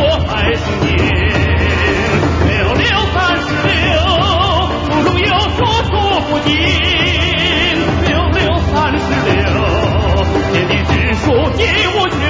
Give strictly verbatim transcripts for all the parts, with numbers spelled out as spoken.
我还是你，六六三十六，不如有说说不定，六六三十六，天地之数给我用。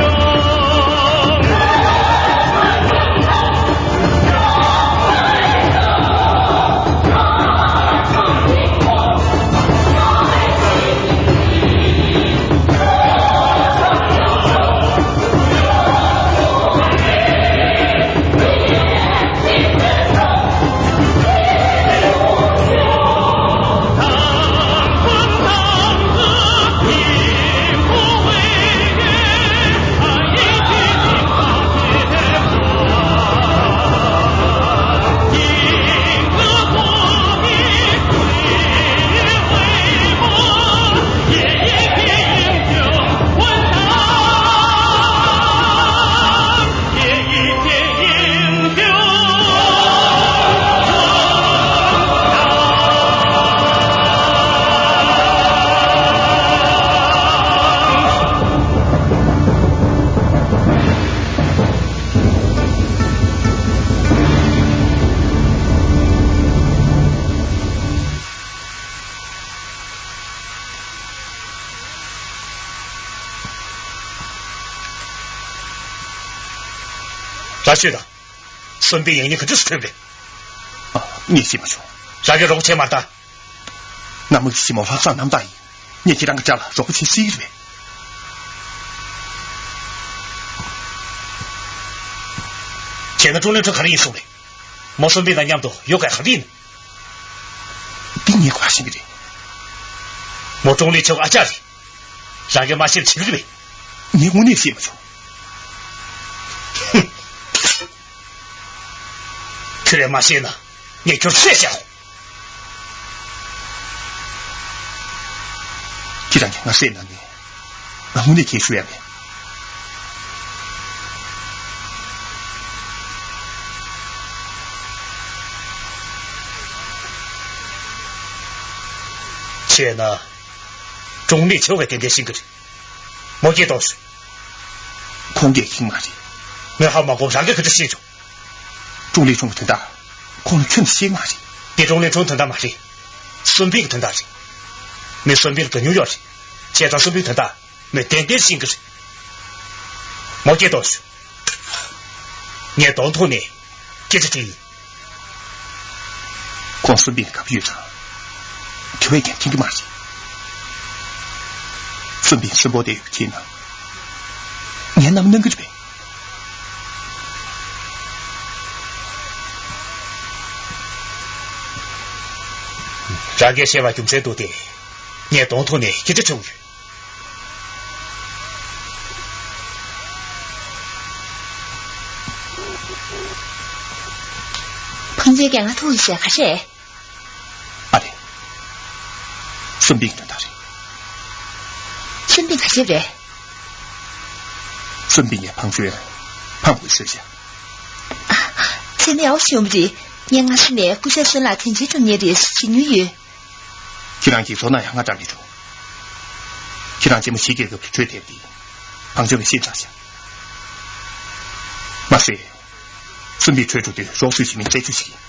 ར་ཤོད་དང་། སུམ་པའི་ཡང་སྙིང་ག་འདྲས་སུ་ཐོན་པས། ཨ། ངས་ཤེས་མ་བྱུང་། རང་གིས་རོགས་བྱས་མ་ད། གནའ་མོ་གི་ཞི་མོ་ལྷག་བསམ་རྣམ་དག་ཡིན། ངས་ཁྱེད་རང་གི་ཅག་ལ་རོགས་པ་བྱེད་སྲིད་ཀྱི་རེད་པས། བྱས་ན་ཀྲུང་ལེ་ཁྲུན་ག་རེ་ཡིན་གསུངས་རེད། མོ་སུམ་པའི་དང་མཉམ་དུ་ཡོད་མཁན་ག་རེ་ཡིན། འདི་ངས་ག་པར་ཤེས་ཀྱི་རེད། མོ་ཀྲུང་ལེ་ཆོས་ཨ་ཅག་རེད། རང་གིས་མ་ཤེས་པ་བྱེད་ཀྱི་རེད་པས། ངས་དངོས་གནས་ཤེས་མ་བྱུང་། ཁྱོད་རང་མ་ཤེས་ན་ངས་ཁྱོད་བསད་བཞག་ཁྱེད་རང་གིས་ང་བསད་ན་ནི། ང་དངོས་གནས་ཁྱེད་ཞུ་ཡ་མེད། བྱས་ན། ཀྲུང་ལེ་ཆོས་ཀྱིས་ཏན་ཏན་ཤེས་ཀྱི་རེད། མོ་སྐད་གཏོང་ཤོག་ཁོང་གིས་ཤེས་མ་རེད། ངས་ཧ་མ་གོ་རང་གིས་ག་འདྲ་ཤེས་བྱུང་། ཀྲུང་ལེ་ཁྲུན་གྱི་དོན་དག་ཁོང་ལ་ཁྱོན་ནས་ཤེས་མ་རེད། དེ་ཀྲུང་ལེ་ཁྲུན་དོན་དག་མ་རེད། སུམ་པའི་གི་དོན་དག་རེད། མི་སུམ་པའི་ལ་དོན་སྙིང་ཡོད་རེད། བྱས་ཙང་སུམ་པའི་དོན་དག་མོས་ཏན་ཏན་ཤེས་ཀྱི་རེད། མོ་སྐད་གཏོང་ཤོག་ངས་གདོང་ཐོག་ནས་སྐད་ཆ་དྲིས་ཡིན། ཁོང་སུམ་པའི་ལ་དགའ་པོ་ཡོད་ཙང་། དེ་བས་ཀྱང་མཁྱེན་གྱི་མ་རེད། སུམ་པའི་གསོན་པོ་བསྡད་ཡོད་ཀྱིན་ན། ངའི་རྣམ་སྣང་གི་རེད་པས། རང་གིས་བཤད་པ་རྒྱུ་མཚན་འདུག་སྟེ། ངས་གདོང་ཐོག་ནས་སྐད་ཆ་དྲིས་ཡོད། ཕུན་ཚོགས་ཀྱིས་ང་ཐུག་ཡོད་ཟེར་ག་རེ། ཨ་རེད། སུམ་པའི་དོན་དག་རེད། སུམ་པའི་ག་ཞིག་རེད། སུམ་པའི་ངས་ཕང་ཆོས་ཕང་དགོས་ཟེར་བྱས། ཨ། ཚེ་ནས་ཨའོ་ཤོམ་རེད། ངས་སྔ་ཕྱི་ནས་སྐུ་ཞབས་སོན་ལ་དོན་ཆེན་སྒྲུབ་མཁན་རེད་ཟེར་བྱེད་མྱོང་ཡོད། ཁྱེད་རང་གིས་བཟོ་ན་ཡང་ང་འདྲ་མི་འགྲོ། ཁྱེད་རང་རྗེ་མོ་ཕྱི་རྒྱལ་ཁབ་ལ་བྲོས་ཐེབས་ཏེ། ཕང་ཆོས་ལ་ཤེས་ཚར་ཤག་མ་ཟད། སུམ་པའི་བྲོས་འགྲོ་དུས་རོགས་སུ་ཞིག་མིན་རྩད་གཅོད་ཞིག་ཡིན།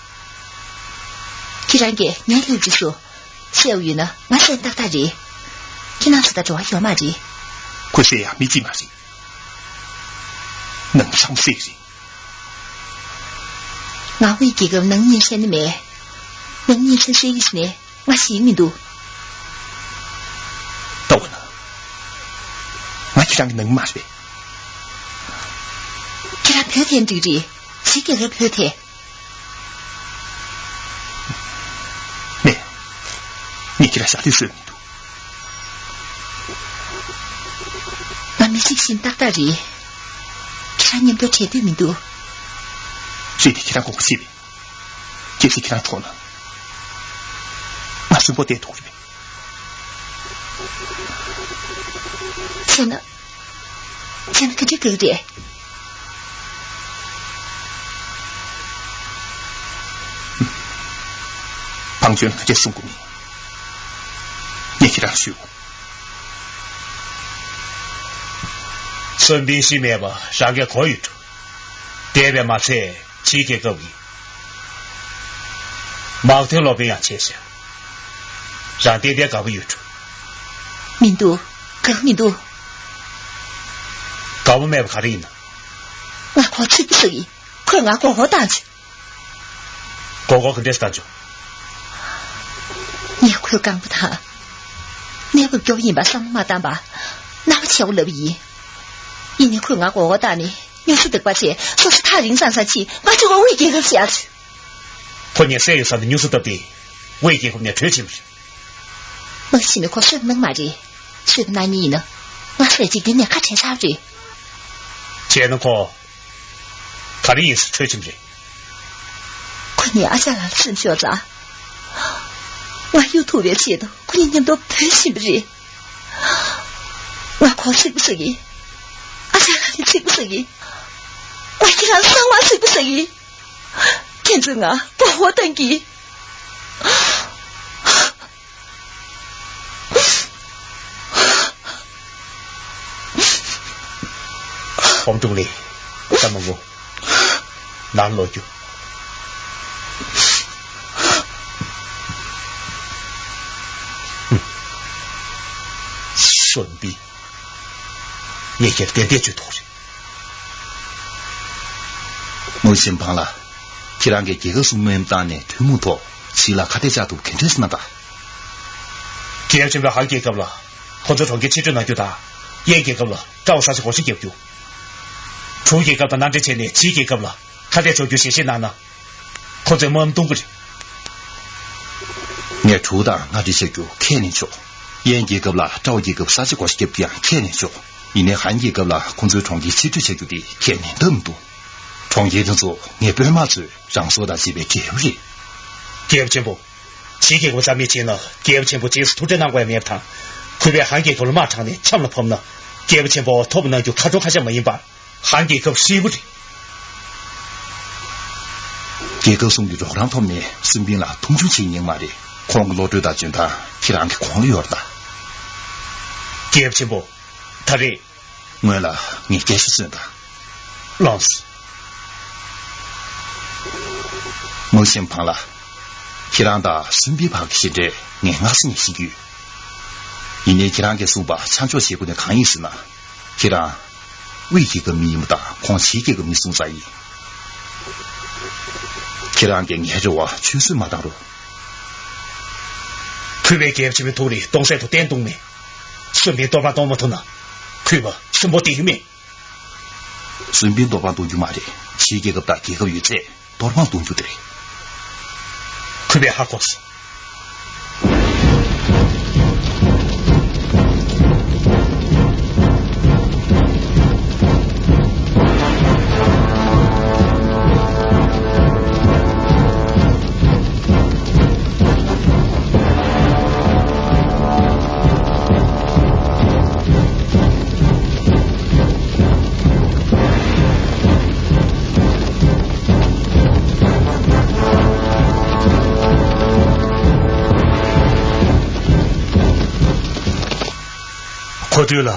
ཁྱེད་རང་གིས་ངའི་སླེབས་རྗེས་སུ་བཤད་ཡོད་ན་ང་བཤད་ཏག་ཏག་རེད། ཁྱེད་རང་ཚོ་དང་འབྲེལ་བ་ཡོད་མ་རེད། ཁོས་བཤད་ཡག་མི་གཅིག་མ་རེད། ནང་མི་ཚང་མ་བཤད་ཀྱི་རེད། ང་དབུས་རྒྱལ་ཁབ་ནང་མི་བཤད་ནི་མེད། ནང་མི་བཤད་ཤེས་ཀྱི་ཞིག་ནས། ང་ཤེས་མི་འདུག་ལྟ་བུ་ན། ང་ཁྱེད་རང་གི་ནང་མི་མ་རེད་པས། ཁྱེད་རང་བོད་ཐེན་འགྲིག་རེད། ཕྱི་རྒྱལ་ཁབ་བོད་ཐེན། མེད། ངས་ཁྱེད་རང་ཞག་དུས་བཟོས་མི་འདུག་ང་མི་ཤེས་ཤིང་ཏག་ཏག་རེད། ཁྱེད་རང་མཉམ་དུ་བྲལ་འདོད་མི་འདུག་རེད་དེ་ཁྱེད་རང་དགོངས་པ་བཞེས་པས། གལ་སྲིད་ཁྱེད་རང་གྲོངས་ན། ང་གསོན་པོ་བསྡད་ཐུབ་ཀྱི་མེད། བྱས་ན། བྱས་ན་ག་འདྲ་དགའ་གི་རེད། ཕང་ཆོས་ལ་ག་འདྲས་གསུང་དགོས་མིན། ངས་ཁྱེད་རང་ཞུ། སུམ་པའི་ཤི་མེད་པ་རང་གིས་གོ་ཡོད་འགྲོ། དེ་བས་མ་ཚད་ཕྱིའི་རྒྱལ་ཁབ་ཀྱི་དམག་དོན་སློབ་སྟོན་ཡང་བྱས་ཤག་རང་ཏན་ཏན་དགའ་པོ་ཡོད་འགྲོ། མི་འདུག་དགའ་མི་འདུག་དགའ་པོ་མེད་པ་ག་རེ་ཡིན་ན། ང་ཁོ་ཚིག་པ་ཟིག་ཡིན། ཁོས་ང་མགོ་སྐོར་བཏང་བྱུང་། མགོ་སྐོར་ག་འདྲས་བཏང་བྱུང་། ངས་ཁོའི་རྐང་པ་དང་། གནས་བབ་སྐྱོ་བོ་ཡིན་པ་བསམ་བློ་མ་བཏང་བར། རྣ་བ་ཆེ་བོ་ལབ་ཡིན། ཡིན་ནའི་ཁོས་ང་མགོ་སྐོར་བཏང་ནས་སྨྱོ་ས་སྡིག་པ་བྱས། སོ་སོ་ཐག་རིང་ཙང་ཙང་ཕྱིན། ང་ཚོ་བ་དབུས་རྒྱལ་ཁབ་བཞག་ཚུལ། ཁོ་ངས་བསད་ཡོད་ས་ནས་སྨྱོ་ས་བཏབ་སྟེ། དབུས་རྒྱལ་ཁབ་ནས་བྲོས་ཕྱིན་པ་རེད། མ་གཞི་ནས་ཁོ་གསོད་པ་གནང་མ་རེད། གསོད་པ་གནང་མཁན་ཡིན་ན། ང་ཚོས་འཇིག་རྟེན་ནས་ཁ་བྲལ་ཚར་བ་རེད། བྱས་ན་ཁོ། ག་རེ་ཡིན་ཟེར་བྲོས་ཕྱིན་པ་རེད། ཁོ་ངའི་ཨ་ཅག་ལགས་ལ་སེམས་ཤོར་ཙང་། ང་གཡུག་ཐུབ་པའི་ཆེད་དུ་ཁོ་གཉིས་མཉམ་དུ་བྲོས་ཕྱིན་པ་རེད། ང་ཁོར་ཚིག་པ་ཟིག་ཡིན། ཨ་ཅག་ལགས་ལ་ཚིག་པ་ཟིག་ཡིན། ང་ཁྱེད་རང་གསང་བ་ཚིག་པ་ཟིག་ཡིན། ཁྱེད་ཚོས་ང་མགོ་སྐོར་བཏང་གི། ཧོམ་ཀྲུང་ལི། ད་མ་ངུ། ནང་ལོག་རྒྱུགས། ཧུམ། སུན་པིན། ངས་ཁྱེད་ཏན་ཏན་བཅོས་ཐུབ་རེད། མུའུ་ཆིན་ཕང་ལགས། ཁྱེད་རང་གིས་རྒྱལ་ཁབ་གསུམ་མཉམ་བཏང་ནས་ཐུན་མོང་ཐོག་ཕྱི་ལ་ཁ་གཏད་བཅག་ཐུབ་ག་འདྲས་གནང་དང་། རྒྱལ་ཁབ་ཆེན་པོས་ཧན་རྒྱལ་ཁབ་ལ་ཁོ་ཚོའི་གྲོང་ཁྱེར་ཕྱིར་སྤྲོད་གནང་རྒྱུ་དང་། དབྱིན་རྒྱལ་ཁབ་ལ་སྤྲ་བོ་ས་ཆ་བགོ་བཤའ་རྒྱག་རྒྱུ། དྲུག་རྒྱལ་ཁབ་དང་མནའ་འབྲེལ་བྱས་ནས་ཕྱིའི་རྒྱལ་ཁབ་ལ་ཁ་གཏད་གཅོག་རྒྱུ་ཞལ་བཞེས་གནང་ན། ཁོ་ཚོས་དམག་མི་གཏོང་གི་རེད། ངས་དྲུག་དང་མནའ་འབྲེལ་བྱ་རྒྱུ་ཁས་ལེན་ཆོག་དབྱིན་རྒྱལ་ཁབ་ལ་སྤྲ་བོ་རྒྱལ་ཁབ་ས་ཆ་བགོ་བཤའ་རྒྱབ་རྒྱུ་ཡང་ཁས་ལེན་ཆོག་ཡིན་ནའི་ཧན་རྒྱལ་ཁབ་ལ་ཁོ་ཚོའི་གྲོང་ཁྱེར་ཕྱིར་སྤྲོད་བྱ་རྒྱུ་དེ་ཁས་ལེན་ཐབས་མི་འདུག་གྲོང་ཁྱེར་དེ་ཚོ་ངའི་དཔོན་དམག་ཚོས་རང་སྲོག་དང་བཅས་པའི་འབྲས་བུ་རེད། རྒྱལ་པོ་ཆེན་པོ། ཕྱིའི་རྒྱལ་ཁབ་རྩ་མེད་བྱས་ན་རྒྱལ་པོ་ཆེན་པོ་རྗེས་སུ་ཐུགས་ཁྲལ་གནང་དགོས་ཡ་མེད་པ་དང་། གུས་པས་ཧན་རྒྱལ་ཁབ་ལ་དམག་དྲངས་ནས་ཆམ་ལ་ཕབ་ན། རྒྱལ་པོ་ཆེན་པོ་ཐོབ་གནང་རྒྱུ་ཁ་ཁྲོ་ཁ་ཤ་མ་ཡིན་པར། ཧན་རྒྱལ་ཁབ་ཧྲིལ་པོ་རེད། རྒྱལ་ཁབ་གསུམ་གྱི་རོགས་རམ་ཐོབ་ནས་སུན་པིན་ལ་མཐོང་ཆུང་བྱེད་མཁན་མ་རེད། ཁོང་གི་བློ་གྲོས་དང་འཇོན་ཐང་ཁྱེད་རང་གི་གོང་ལ་ཡོད་རེད་ད། རྒྱལ་པོ་ཆེན་པོ། ད་རེས། སྔོན་ལ་ངས་སྐད་ཆ་བཟོས་དང་། ལགས་སོ། མུའུ་ཆིན་ཕང་ལགས། ཁྱེད་རང་དང་སུན་པིན་བར་གྱི་ཞི་འབྲས་ངས་སྔ་ས་ནས་ཤེས་ཀྱི་ཡོད། ཡིན་ནའི་ཁྱེད་རང་གིས་གསུངས་པ་ཆ་འཇོག་བྱེད་དགོས་ནི་གང་ཡིན་ཟེར་ན། ཁྱེད་རང་དབུས་རྒྱལ་ཁབ་མི་ཡིན་པ་དང་ཁོང་ཕྱིའི་རྒྱལ་ཁབ་མི་སོང་ཙང་ཡིན། ཁྱེད་རང་གིས་ངའི་རེ་བ་ཆུད་ཟོས་མ་བཏང་རོགས། གུས་པས་རྒྱལ་པོ་ཆེན་པོའི་ཐུགས་རེ་སྟོང་ཟད་དུ་བརྟན་གཏོང་མེད། སུན་པིན་གཏོར་ཕང་གཏོང་མ་ཐུབ་ན། གུས་པ་སུན་པོ་བསྡད་རྒྱུ་མེད། སུན་པིན་གཏོར་ཕང་གཏོང་རྒྱུ་མ་རེད། ཕྱིའི་རྒྱལ་ཁབ་དང་རྒྱལ་ཁབ་ཡོད་ཚད་གཏོར་ཕང་གཏོང་རྒྱུ་དེ་རེད། གུས་པས་ཧ་གོ་སོང་། ཁོ་ཚོས་ལ།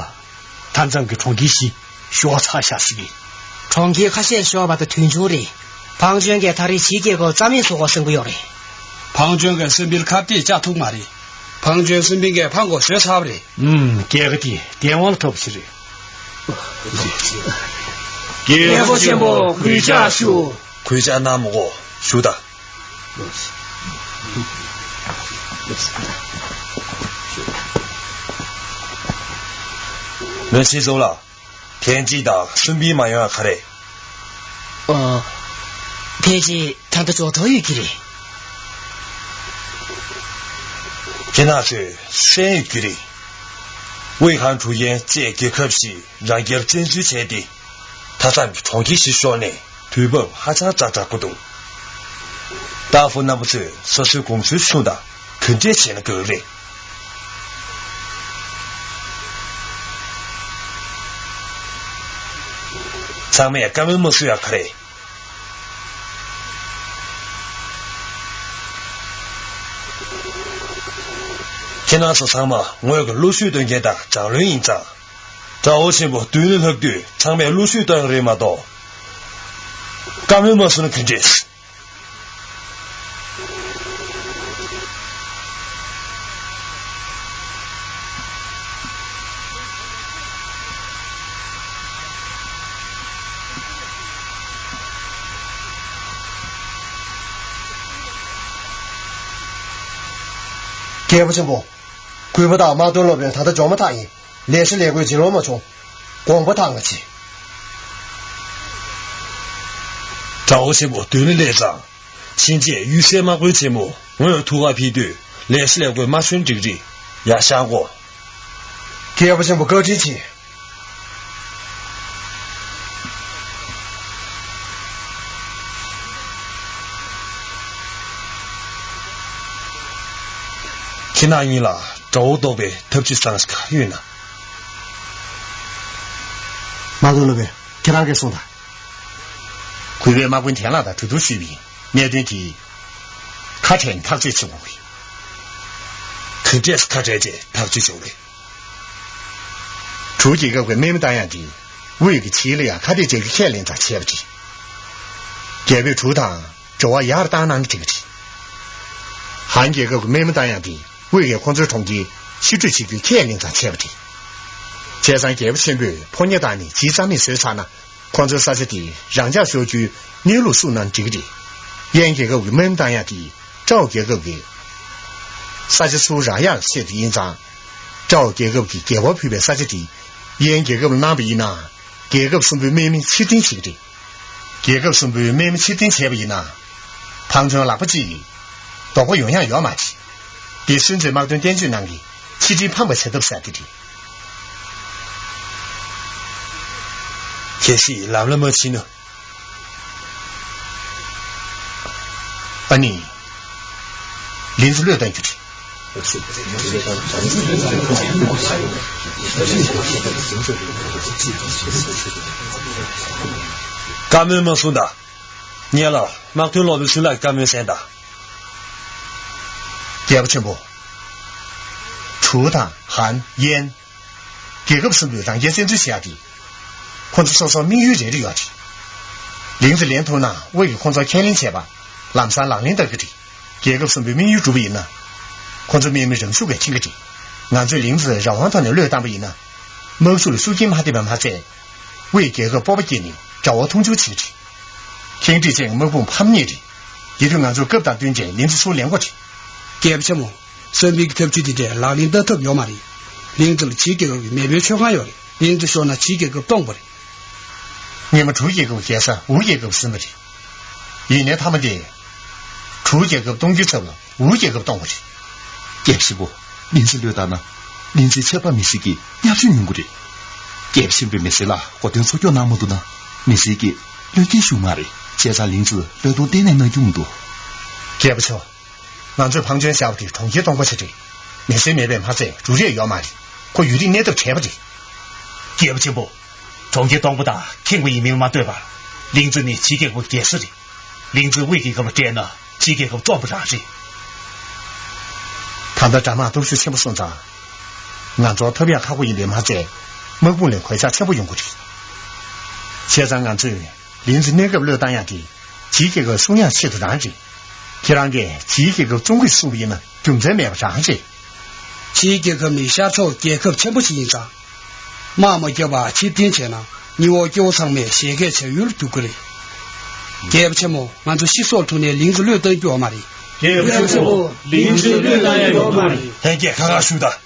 མཐའ་མཚམས་ཀྱི་གྲོང་ཁྱེར་བཞི་ཤོར་ཚར་ཤག་ཟེར་གི། གྲོང་ཁྱེར་ཁ་ཤས་ཤོར་བ་དང་དོན་ཆུང་རེད། ཕང་ཅོན་གྱིས་ད་རེས་ཕྱིའི་རྒྱལ་ཁབ་རྩ་མེད་བཟོ་དགོས་བསམ་གྱི་ཡོད་རེད། ཕང་ཅོན་གྱིས་སུན་པིན་ཁ་གཏད་བཅག་ཐུབ་མ་རེད། ཕང་ཅོན་སུན་པིན་གྱི་ཕང་མགོ་བཟོས་ཚར་བ་རེད། ཨུམ། སྐྱེས་པ་དེ་བདེན་དབང་ལ་ཐོབ་པ་ཞིག་རེད། རྒྱལ་པོ་ཆེན་པོ་གུས་ཕྱག་ཞུ། གུས་ཕྱག་གནང་མི་དགོས། བཞུགས་དང་། མོན་སྲིད་ཚོགས་ལ། ཐེངས་གཅིག་དང་སུན་པིན་མ་ཡོང་ཡ་ག་རེ། ཨ། ཕལ་ཆེར་ད་ལྟ་ཇོ་ཐོ་ཡོད་ཀྱི་རེད། ཁྱེད་རང་ཚོས་གསན་ཡོད་ཀྱི་རེད། དབུས་ཧན་ཀྲུའུ་ཡན་བཅས་རྒྱལ་ཁབ་བཞིས་རང་རྒྱལ་བཙན་འཛུལ་བྱས་ཏེ། མཐའ་མཚམས་ཀྱི་གྲོང་ཁྱེར་བཞི་ཤོར་ནས་དུས་བབ་ཧ་ཅང་ཛ་དྲག་པོ་འདུག་ཏཱ་ཧྥུ་རྣམ་པ་ཚོས་སོ་སོའི་དགོངས་ཚུལ་གསུངས་དང་། ག་འདྲས་བྱས་ན་དགོས་རེད། ཚང་མས་བཀའ་མོལ་མ་གསུང་ཡ་ག་རེ། ཁྱེད་རང་ཚོ་ཚང་མ་ངོས་ཀྱི་གླུ་ཤོག་འདོན་མཁན་དང་དྲག་བློན་ཡིན་ཙང་། དགྲ་བོ་ཆེན་པོ་མདུན་ལ་ལྷག་དུས་ཚང་མས་གླུ་ཤོག་བཏོན་ཡོད་རེད་མ་གཏོགས། བཀའ་མོལ་མ་གསུངས་ན་ག་འདྲས། རྒྱལ་པོ་ཆེན་པོ། གུས་པ་དང་དམག་དོན་སློབ་དཔོན་ད་ལྟ་འབྱོར་མ་ཐག་ཡིན། ལས་ཤ་ལས་གོས་བྱིན་རློབ་མ་བྱུང་། དགོངས་པ་དག་ང་བྱེད། དགྲ་བོ་ཆེན་པོ་མདུན་ལ་སླེབས་ཙང་། ཕྱིན་ཆད་གཡུལ་སའི་དམག་དཔོན་ཆེན་མོ་ངོས་ཐུགས་ཁ་ཕྱེ་དུས་ལས་ཤ་ལས་གོས་མ་བྱོན་འགྲིག་རེད། ཡར་བཞེངས་གོ། རྒྱལ་པོ་ཆེན་པོ་བཀའ་དྲིན་ཆེ། ཁྱེད་རང་གཉིས་ལ་དགྲ་བོ་བཟློག་པའི་ཐབས་ཇུས་བཟང་ཞིག་ག་ཡོད་ན། དམག་དཔོན་སློབ་དཔོན། ཁྱེད་རང་གིས་གསུངས་དང་། གུས་པས་དམག་དཔོན་དན་ལགས་དང་གྲོས་བསྡུར་ཞུས་པ་ཡིན། གནད་དོན་དེ་ཁ་བྲལ་ནས་ཐག་གཅོད་བྱེད་དགོས་ཀྱི། ག་འདྲས་ཁ་བྲལ་རྗེས་ཐག་གཅོད་བྱེད་དགོས་ཀྱི། གྲུ་རྒྱལ་ཁབ་ཀྱི་དམག་མི་བཏང་ཡག་དེ་དབུས་ཀྱི་ཆི་ལི་ཡང་ཁ་གཏད་བཅག་རྒྱུ་ཁས་ལེན་ཙང་བྱས་པ་རེད། རྒྱལ་པོས་གྲུ་དང་འབྲེལ་བ་ཡར་བཏང་གནང་གི་འགྲིག་གི་རེད། ཧན་རྒྱལ་ཁབ་ཀྱི་དམག་མི་བཏང་ཡག་དེ་དབུས་ཀྱི་ཁོང་ཚོའི་གྲོང་ཁྱེར་ཕྱིར་སྤྲོད་བྱེད་རྒྱུའི་ཁས་ལེན་ཙང་བྱས་པ་རེད། བྱས་ཙང་རྒྱལ་པོ་ཆེན་པོས་ཕོ་ཉ་བཏང་ནས་ཇི་རྩ་མེད་བཟོས་ཚར་ན། ཁོང་ཚོའི་ས་ཆ་དེ་རང་འཇགས་བཟོ་རྒྱུའི་གནས་ལུགས་གསུངས་ན་འགྲིག་གི་རེད། དབྱན་རྒྱལ་ཁབ་ཀྱི་དམག་མི་བཏང་ཡག་དེ་ཀྲའོ་རྒྱལ་ཁབ་ཀྱི་ས་ཆ་ཚུར་རག་ཡག་ཆེད་དུ་ཡིན་ཙང་། ཀྲའོ་རྒྱལ་ཁབ་ཀྱི་རྒྱལ་པོར་ཕུལ་བའི་ས་ཆ་དེ་དབྱན་རྒྱལ་ཁབ་ལ་གནང་བ་ཡིན་ན། རྒྱལ་ཁབ་གསུམ་པོའི་དམག་མི་ཕྱིར་འཐེན་བྱེད་ཀྱི་རེད། རྒྱལ་ཁབ་གསུམ་པོའི་དམག་མི་ཕྱིར་འཐེན་བྱས་པ་ཡིན་ན། ཕང་ཚོན་ལག་པ་གཅིག་གིས་ལྡོག་པ་ཡོང་ཡག་ཡོད་མ་རེད། འདི་སུན་ཙེས་དམག་དོན་བསྟན་བཅོས་ནང་གི་ཕྱི་འབྲེལ་ཕངས་པ་བྱ་ཐབས་ཟེར་དེ་རེད། གལ་སྲིད་ལམ་ལ་མ་ཕྱིན་ན། ཨ་ནི། ལིང་ཙི་བློས་བཏང་རྒྱུ་རེད། བཀའ་མོལ་མ་གསུངས་དང་། ངེད་ལ་དམག་དོན་སློབ་དཔོན་སུན་ལགས་ཀྱི་བཀའ་མོལ་གསན་དང་། རྒྱལ་པོ་ཆེན་པོ། གྲུ་དང་ཧན་དབྱན། རྒྱལ་ཁབ་གསུམ་པོས་རང་རྒྱལ་བཙན་འཛུལ་བྱེད་ཡག་དེ། ཁོ་ཚོ་སོ་སོར་དམིགས་ཡུལ་རེ་རེ་ཡོད་རེད། ལིང་ཙི་ལེན་ཐུབ་ན་དབུས་ཀྱིས་ཁོ་ཚོར་ཁས་ལེན་བྱས་པ་ལམ་སང་ལག་ལེན་བསྟར་གྱི་རེད། རྒྱལ་ཁབ་གསུམ་པོའི་དམིགས་ཡུལ་འགྲུབ་པ་ཡིན་ན། ཁོ་ཚོ་དམག་མི་རང་ཤུགས་ཀྱིས་ཕྱིན་གྱི་རེད། ང་ཚོས་ལིང་ཙི་རང་དབང་ཐོག་ནས་བློས་བཏང་པ་ཡིན་ན། དམག་འཁྲུག་ལ་ཤུགས་རྐྱེན་མ་ཐེབས་པ་མ་ཟད། དབུས་རྒྱལ་ཁབ་སྤོབས་པ་སྐྱེས་ནས་དགྲ་བོ་མཐོང་ཆུང་བྱེད་ཀྱི་རེད། ཁེངས་དྲེགས་ཅན་གྱི་དམག་དཔུང་ཕམ་ཉེས་རེད། དེ་དུས་ང་ཚོས་སྐབས་དང་བསྟུན་བྱས་ལིང་ཙི་ཚུར་ལེན་དགོས་རེད། རྒྱལ་པོ་ཆེན་མོ། གསོན་པོའི་ཐབས་ཇུས་དེ་འདྲས་ལག་ལེན་བསྟར་ཐབས་ཡོད་མ་རེད། ལིང་ཙི་ལ་ཇིའི་རྒྱལ་ཁབ་ཀྱི་མེས་པོའི་མཆོད་ཁང་ཡོད་རེད། ལིང་ཙི་ཤོར་ན་ཇིའི་རྒྱལ་ཁབ་སྟོངས་པ་རེད། སྔོན་མ་གྲུ་རྒྱལ་ཁབ་རྒྱལ་ས་ཝུའུ་རྒྱལ་ཁབ་ཟིན་པ་རེད། ཡིན་ནའི་མཐའ་མ་དེ། གྲུ་རྒྱལ་ཁབ་སྟོང་རྒྱུའི་ཚབ་ལ་ཝུའུ་རྒྱལ་ཁབ་སྟོང་བ་རེད། རྒྱལ་པོ་ཆེན་པོ། ལིང་ཙི་བློས་བཏང་ན། ལིང་ཙིའི་ཆབ་འབངས་མི་སེར་གྱིས་བརྙས་བཅོས་མྱོང་གི་རེད། རྒྱལ་པོ་ཆེན་པོས་མི་སེར་ལ་གོ་སྟོན་ཚུར་སྐྱོར་གནང་མ་ཐུབ་ན། མི་སེར་གྱིས་བློས་འགེལ་ཞུ་གི་མ་རེད། བྱས་ཙང་ལིང་ཙི་བློས་གཏོང་གཏན་ནས་གནང་རྒྱུ་མི་འདུག་རྒྱལ་པོ་ཆེན་པོ། ང་ཚོས་ཕངས་སྐྱོན་བཞག་པ་དེ་གྲོང་ཁྱེར་སྟོང་པ་ཞིག་རེད། མི་སེར་མེད་པས་མ་ཚད་འབྲུ་རིགས་ཡོད་མ་རེད། ཁོ་ཡུན་རིང་གནས་ཐབས་བྲལ་བ་རེད། རྒྱལ་པོ་ཆེན་པོ། གྲོང་ཁྱེར་སྟོང་པ་དང་ཁེངས་པ་ཡིན་མིན་མ་ལྟོས་པར། ལིང་ཙི་ནི་ཇིའི་རྒྱལ་ཁབ་རྒྱལ་ས་རེད། ལིང་ཙི་དབུས་རྒྱལ་ཁབ་ལ་སྤྲད་ན་ཇིའི་རྒྱལ་ཁབ་བཙོངས་པ་རང་རེད། ད་ལྟ་དགྲ་དམག་སྟོབས་ཤུགས་ཆེན་པོ་སོང་ཙང་། ང་ཚོར་ཐོབ་ཡག་ཁག་པོ་ཡིན་པས་མ་ཚད། དམག་དཔུང་ལ་གོད་ཆག་ཆེན་པོ་ཡོང་གི་རེད། བྱས་ཙང་ང་ཚོས་ལིང་ཙི་གནས་སྐབས་བློས་བཏང་ཡག་དེ་ཇིའི་རྒྱལ་ཁབ་སྲུང་ཡག་ཆེད་དུ་རང་རེད། ཁྱེད་རང་གིས་ཇིའི་རྒྱལ་ཁབ་བཙོང་གི་གསུངས་པ་ཡིན་ན་རྒྱུ་མཚན་མེད་པ་རང་རེད། ཇིའི་རྒྱལ་ཁབ་ནི་ཤར་ཕྱོགས་རྒྱལ་ཁབ་ཆེན་པོ་ཞིག་ཡིན་ཙང་། དམག་མ་བརྒྱབ་པར་ཕྱིར་འཐེན་བྱས་ན་ཉི་འོག་སྐྱེ་བོ་ཚང་མས་བཞད་གད་བྱ་ཡུལ་གྱུར་གྱི་རེད། རྒྱལ་པོ་ཆེན་མོ། ང་ཚོ་ཤི་སྲོག་ཐུག་ནས་ལིང་ཙི་བློས་བཏང་རྒྱུ་ཡོད་མ་རེད། རྒྱལ་པོ་ཆེན་པོ། ལིང་ཙི་བློས་བཏང་ཡག་ཡོད་མ་རེད། ལྷན་རྒྱས་ཁ་ཁ་བཞུགས་དང་།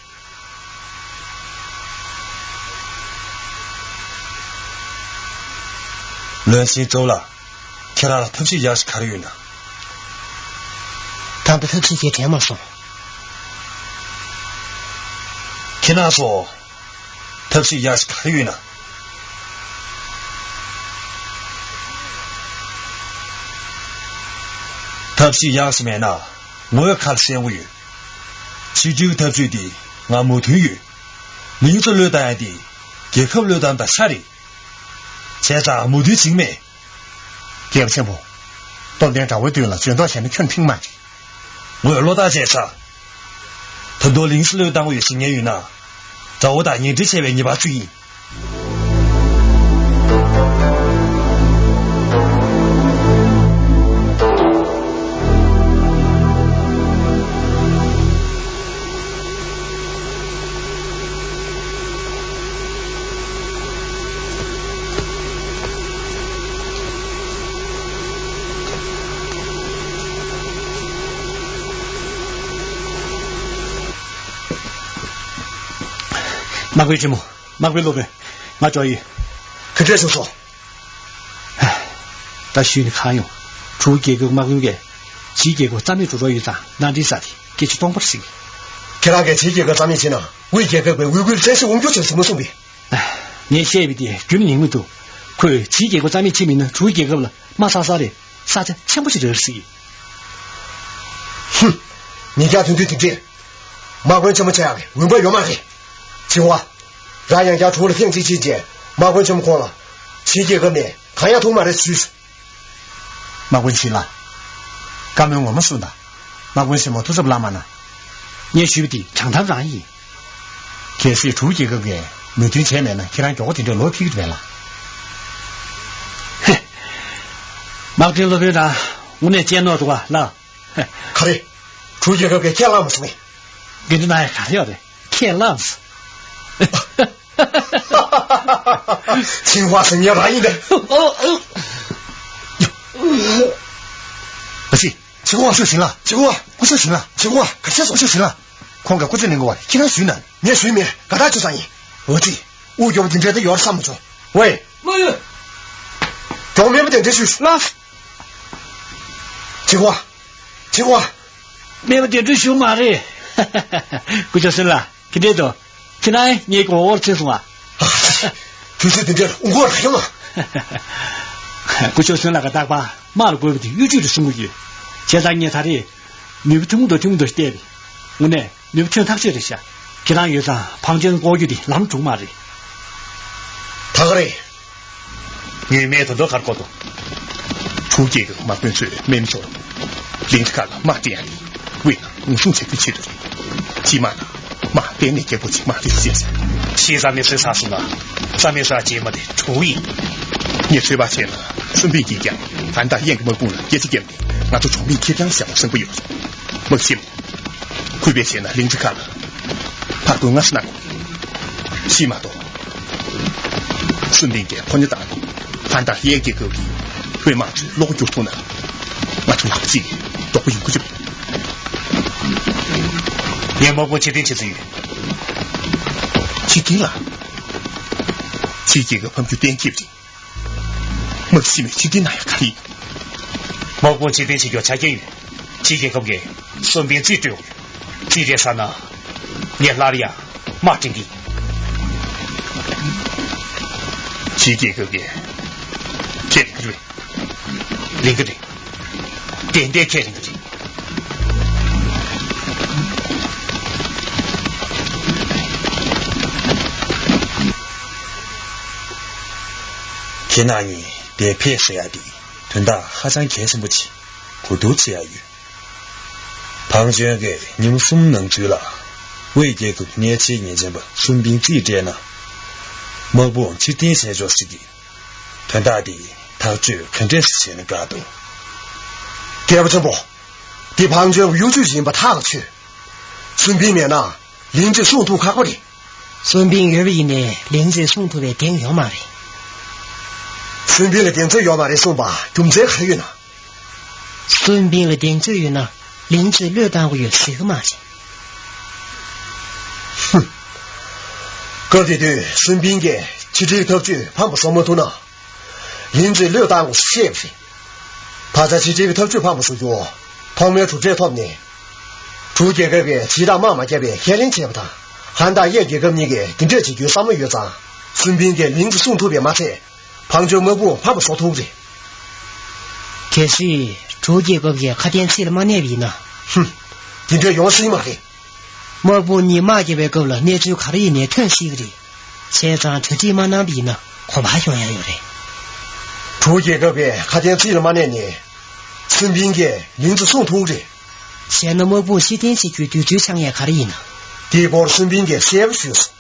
བློན་ཆེན་ཙོའུ་ལགས། ཁྱེད་རང་ལ་ཐབས་ཤེས་ཡག་ཤོས་ག་རེ་ཡོད་ན། ད་ལྟ་ཐབས་ཤེས་ཅིག་དྲན་མ་སོང་། ཁྱེད་རང་ཚོ། ཐབས་ཤེས་ཡག་ཤོས་ག་རེ་ཡོད་ན། ཐབས་ཤེས་ཡག་ཤོས་མེད་ན་ངོས་ཁ་ལ་གསན་གྱི་ཡོད། ཕྱི་འབྲེལ་གྱི་ཐབས་ཇུས་འདི་ང་མོས་མཐུན་ཡོད། ལིང་ཙི་བློས་བཏང་ཡག་འདི་རྒྱལ་ཁབ་བློས་བཏང་དང་ཆ་རེད། བྱས་ཙང་མོས་མཐུན་བྱེད་ཀྱི་མེད། རྒྱལ་པོ་ཆེན་པོ། སྟོབས་ལྡན་དགྲ་བོའི་མདུན་ལ་འཛུལ་ཟློག་བྱས་ན་ཁྱོན་ཕིང་མ་རེད། ངོས་བློ་ཐག་བཅད་ཚར། ད་དུང་ལིང་ཙི་བློས་བཏང་གི་ཡོད་ཅེས་ཉེན་ཡོད་ན། དགྲ་བོ་དང་ཉེ་འབྲེལ་བྱས་པའི་ཉེས་པ་བཙུགས་ཡིན། དམག་དཔོན་ཆེན་མོ། དམག་དཔོན་སློབ་དཔོན། ང་འབྱོར་ཡོད། ག་འདྲས་བྱུང་སོང་། ད་ཞུས་ནས་གང་ཡོང་། གྲུ་རྒྱལ་ཁབ་དམག་དཔོན་གྱིས་ཕྱིའི་རྒྱལ་ཁབ་རྩ་མེད་འགྲོ་འགྲོ་ཡོད་ཙང་ནང་འདྲེན་ས་དེ་སྐད་ཆ་སྟོང་པར་ཟིན། ཁྱེད་རང་གིས་ཕྱིའི་རྒྱལ་ཁབ་རྩ་མེད་བྱས་ན་དབུས་རྒྱལ་ཁབ་ཀྱི་དབུས་ཁུལ་བཙན་ཤེད་དབང་སྒྱུར་བྱེད་ཟིན་མ་སོང་པས། ངས་བཤད་པའི་དེ་རྒྱུན་ཉན་མི་འདུག་ཁོས་ཕྱིའི་རྒྱལ་ཁབ་རྩ་མེད་བྱེད་མིན་ན་གྲུ་རྒྱལ་ཁབ་ལ་དམའ་ས་ས་རེད། ས་ཆ་ཆེན་པོ་ཞིག་རེད་ཟེར་གི། ཧུམ། ཉིན་རྒྱང་ཐུང་ཐུང་དེ་འདྲས། དམག་དཔོན་ཆེན་མོ་བྱ་ཡག་གི་འོས་འབབ་ཡོད་མ་རེད། ཆིང་ཧྭ། རང་ཡང་བསྐྱར་གྲུ་ལ་ཐེངས་གཅིག་ཕྱིན་རྗེས་དམག་དཔོན་ཆེན་མོ་ཁོང་ལ་ཕྱིའི་རྒྱལ་ཁབ་ནས་གང་ཡང་ཐོན་མ་རེད་ཞུས། དམག་དཔོན་ཆིང་ལགས། བཀའ་མོལ་ངོ་མ་གསུངས་དང་། དམག་དཔོན་ཆེན་མོ་ཐུགས་གཟབ་ལངས་མ་གནང་། ངས་ཞུས་པ་དེ་དྲང་གཏམ་རང་ཡིན། གལ་སྲིད་གྲུ་རྒྱལ་ཁབ་ཀྱིས་མོས་མཐུན་བྱས་མེད་ན་ཁྱེད་རང་མགྱོགས་པོ་དེ་འདྲའི་ལོག་ཕེབས་ཀྱི་རེད་ལ། ཧེ། དམག་དོན་སློབ་དཔོན་དང་དངོས་གནས་གཅེས་ནོར་འདུག་ག་ལགས། ག་རེ། གྲུ་རྒྱལ་ཁབ་ཀྱིས་ཁས་བླངས་མ་སོང་ངས། འགན་འཁྲི་གནང་ཡ་ག་རེ་ཡོད་རེད། ཁས་བླངས། ཆིང་ཧྭ་ཟེར་མཁན་རང་ཡིན་པས། ཨ་ཙི། ཆིང་ཧྭ་ཤོད་ཞིང་ལ། ཆིང་ཧྭ། སྐུ་ཞབས་ཞིང་ལ། ཆིང་ཧྭ། ག་རེ་བྱས་སོང་། སྐུ་ཞབས་ཞིང་ལ། ཁོང་གིས་སྐུ་ཚེ་གནང་དགོས་པ་ཁྱེད་རང་ཞུས་ན། ངས་ཞུས་མེད། དགའ་ཐག་ཆོད་ཙང་ཡིན། འོ་ཙི། དབུ་རྒྱལ་པོ་འདི་འདྲའི་ད་ཡོད་བསམ་མ་བྱུང་། ཝེ། མ་ཡོད། གྱོང་མེད་པ་དེ་འདྲ་ཞུས། ལགས། ཆིང་ཧྭ། ཆིང་ཧྭ། མེད་པ་དེ་འདྲ་ཞུ་མ་རེད། སྐུ་ཞབས་ཞིང་ལ། དེ་འདྲའི་དོ། ཁྱེད་རང་ངའི་མགོ་བོར་ཚུད་སོང་ཨ། དུས་ཚོད་འདི་འདྲར་དབུ་འཁོར་ར་ཡོང་ཨ། སྐུ་ཞབས་ཞིང་ལ་ག་རྟག་པར་དམག་ལ་དགོས་པ་དེ་གཡོ་ཇུས་རེད་གསུང་གི་ཡོད། བྱས་ཙང་ངས་ད་རེས་ནུས་པ་ཐུང་དུ་ཐུང་དུ་བལྟས་པས། དངོས་གནས་ནུས་པ་ཐོན་ཐག་ཆོད་རེད་ཤག་ཁྱེད་རང་ཡོད་ཙང་བང་ཅན་བསྐོར་རྒྱུ་དེ་ལམ་འགྲོ་མ་རེད། ད་ག་རེད། ངས་སྨད་དོན་དུ་གར་བསྐོར་ཏོ། གྲུ་རྒྱལ་གྱི་དམག་དཔོན་ཚོས་སྨན་ཚོར་གླིང་ཕྲན་ཁག་ལ་དམག་སྤྲད་ཡ་དེ་དབུས་ནང་ངོ་སྲུང་བྱ་རྒྱུའི་ཆེད་དུ་རེད། སྤྱིར་དམག་ནང་དམག་གཏན་ནས་རྒྱལ་པོ་ཅིག་མ་རེད་ཟེར། ཤེས་ཙམ་མི་སྲིད་ས་སོང་ན་རྩ་མེད་ས་རྗེས་མ་དེ་གྲུ་ཡིན། ངས་ཚོད་དཔག་བྱས་ན་སུན་པིན་གྱིས་ཀྱང་ཧན་ཏཱ་དབྱེན་གྱི་དམག་དཔུང་ལ་སྐད་ཆ་བརྒྱབ་ནས་ང་ཚོ་གྲོང་མིས་ཁེར་རྐྱང་བཞག་པ་བཟང་པོ་ཡོད་རེད། དམག་ཞིབ། གུས་པས་བྱས་ན་གླིང་ཚ་ཁ་ལ་ཕར་རྒོལ་སྔ་ས་གནང་དགོས། ཤི་མ་གཏོགས། སུན་པིན་གྱིས་ཁོ་ཉ་བཏང་ནས་ཧན་ཏཱ་དབྱེན་གྱི་སྐབས་ཀྱི་བོད་དམག་ཚོའི་བློ་སྒྱུར་ཐུབ་ན། ང་ཚོ་ལག་གཅིག་རྡོག་པོ་ཡོང་གི་རེད། ངས་དམག་དཔུང་ཕྱིར་འཐེན་བྱེད་རྩིས་ཡོད། ཕྱིར་འཐེན་ལ། ཕྱི་རྒྱལ་ཁབ་ཕམ་རྒྱུ་གཏན་འཁེལ་རེད། དམག་ཞིབ་མས་ཕྱིར་འཐེན་གནང་ཡ་ག་རེ་ཡིན། དམག་དཔུང་ཕྱིར་འཐེན་བྱེད་རྒྱུར་ཆ་རྐྱེན་ཡོད། ཕྱི་རྒྱལ་ཁབ་ཀྱིས་སུན་པིན་རྩིས་སྤྲོད་དགོས། རྩིས་སྤྲད་ཚར་ན་ངས་སླར་ཡང་དམག་འདྲེན་གྱི་ཡིན། ཕྱི་རྒྱལ་ཁབ་ཀྱིས་ཁས་ལེན་གྱི་རེད། ལེན་གྱི་རེད། ཏན་ཏན་ཁས་ལེན་གྱི་རེད། ཁྱེད་རྣམ་གཉིས་འདིར་ཕེབས་ཟེར་ཡ་དེ་དོན་དག་ཧ་ཅང་གལ་ཆེན་པོ་ཅིག་གོ་བསྡུར་བྱེད་ཡ་ཡོད། བང་ཅོན་གྱིས་ཉིན་གསུམ་ནང་ཚུད་ལ་དབུས་རྒྱལ་ཁབ་གནད་ཆེའི་ཉེས་ཅན་པ་སུན་པིན་རྩིས་སྤྲད་ན། དམག་དཔུང་ཕྱིར་འཐེན་བྱས་ཆོག་ཟེར་གི། དོན་དག་དེ་ཐག་གཅོད་ག་འདྲས་སེ་བྱས་ན་དགའ་འདུག་རྒྱལ་པོ་ཆེན་པོ། འདི་བང་ཅོན་གྱི་གཡོ་ཇུས་ཡིན་པ་ཐག་ཆོད། སུན་པིན་མེད་ན་ལིང་ཙེ་སྲུང་ཐུབ་ཁག་པོ་རེད། སུན་པིན་ཡོད་པ་ཡིན་ནའི་ལིང་ཙེ་སྲུང་ཐུབ་པའི་གདེང་ཡོད་མ་རེད། སུན་པིན་ལ་གདེང་ཚོད་ཡོད་མ་རེད་གསུངས་པ་རྒྱུ་མཚན་ག་རེ་ཡོད་ན། སུན་པིན་ལ་གདེང་ཚོད་ཡོད་ན་ལིང་ཙེ་བློས་བཏང་གི་ཡོད་ཟེར་གི་མ་རེད། ཧུམ། སྐབས་དེ་དུས་སུན་པིན་གྱིས་ཕྱི་འབྲེལ་ཐབས་ཇུས་ཕམ་པ་བཟོ་མ་ཐུབ་ན། ལིང་ཙེས་བློས་བཏང་དགོས་ཞེས་བཤད་པ་རེད། ད་ཆ་ཕྱི་འབྲེལ་གྱི་ཐབས་ཇུས་ཕམ་པ་བཟོ་རྒྱུ་ཐོག་མའི་གྲུབ་འབྲས་ཐོབ་ནས། གྲུ་རྒྱལ་ཁབ་ཀྱིས་ཕྱི་དྲག་དམག་མ་བརྒྱབ་པའི་ཁས་ལེན་བྱས་པ་དང་། ཧན་ཏཱ་གཡས་རྒྱལ་ཁབ་གཉིས་ཀྱིས་འདི་འདྲས་བྱེད་རྒྱུའི་བསམ་བློ་ཡོད་ཙང་། སུན་པིན་གྱིས་ལིང་ཙེ་སྲུང་ཐུབ་པས་མ་ཚད། བང་ཅོན་དམག་དཔུང་ཕམ་པ་བཟོ་ཐུབ་རེད། གལ་སྲིད་གྲུ་རྒྱལ་ཁབ་ཀྱིས་ཁ་དན་ཚིག་ལ་མ་གནས་པ་ཡིན་ན། ཧུམ། འདི་འདྲ་ཡོང་སྲིད་མ་རེད། དམག་དཔུང་གཉིས་དམག་རྒྱག་པའི་སྐབས་ལ་གནས་ཚུལ་ག་རེ་ཡིན་ནའི་ཐོན་སྲིད་ཀྱི་རེད། བྱས་ཙང་གྲ་སྒྲིག་མ་གནང་པ་ཡིན་ན་གོམས་པ་ཤོར་ཡ་ཡོད་རེད། གྲུ་རྒྱལ་ཁབ་ཀྱིས་ཁ་དན་ཚིག་ལ་མ་གནས་ནའི། སུན་པིན་གྱིས་ལིང་ཙེ་སྲུང་ཐུབ་ཀྱི་རེད། བྱས་ན་དམག་དཔུང་ཕྱིར་འཐེན་བྱེད་རྒྱུའི་དུས་ཚོད་འཆང་ཡ་ག་རེ་ཡིན་ན། དེའི་སྐོར་སུན་པིན་གྱིས་གསལ་པོ་ཞུས་སོང་།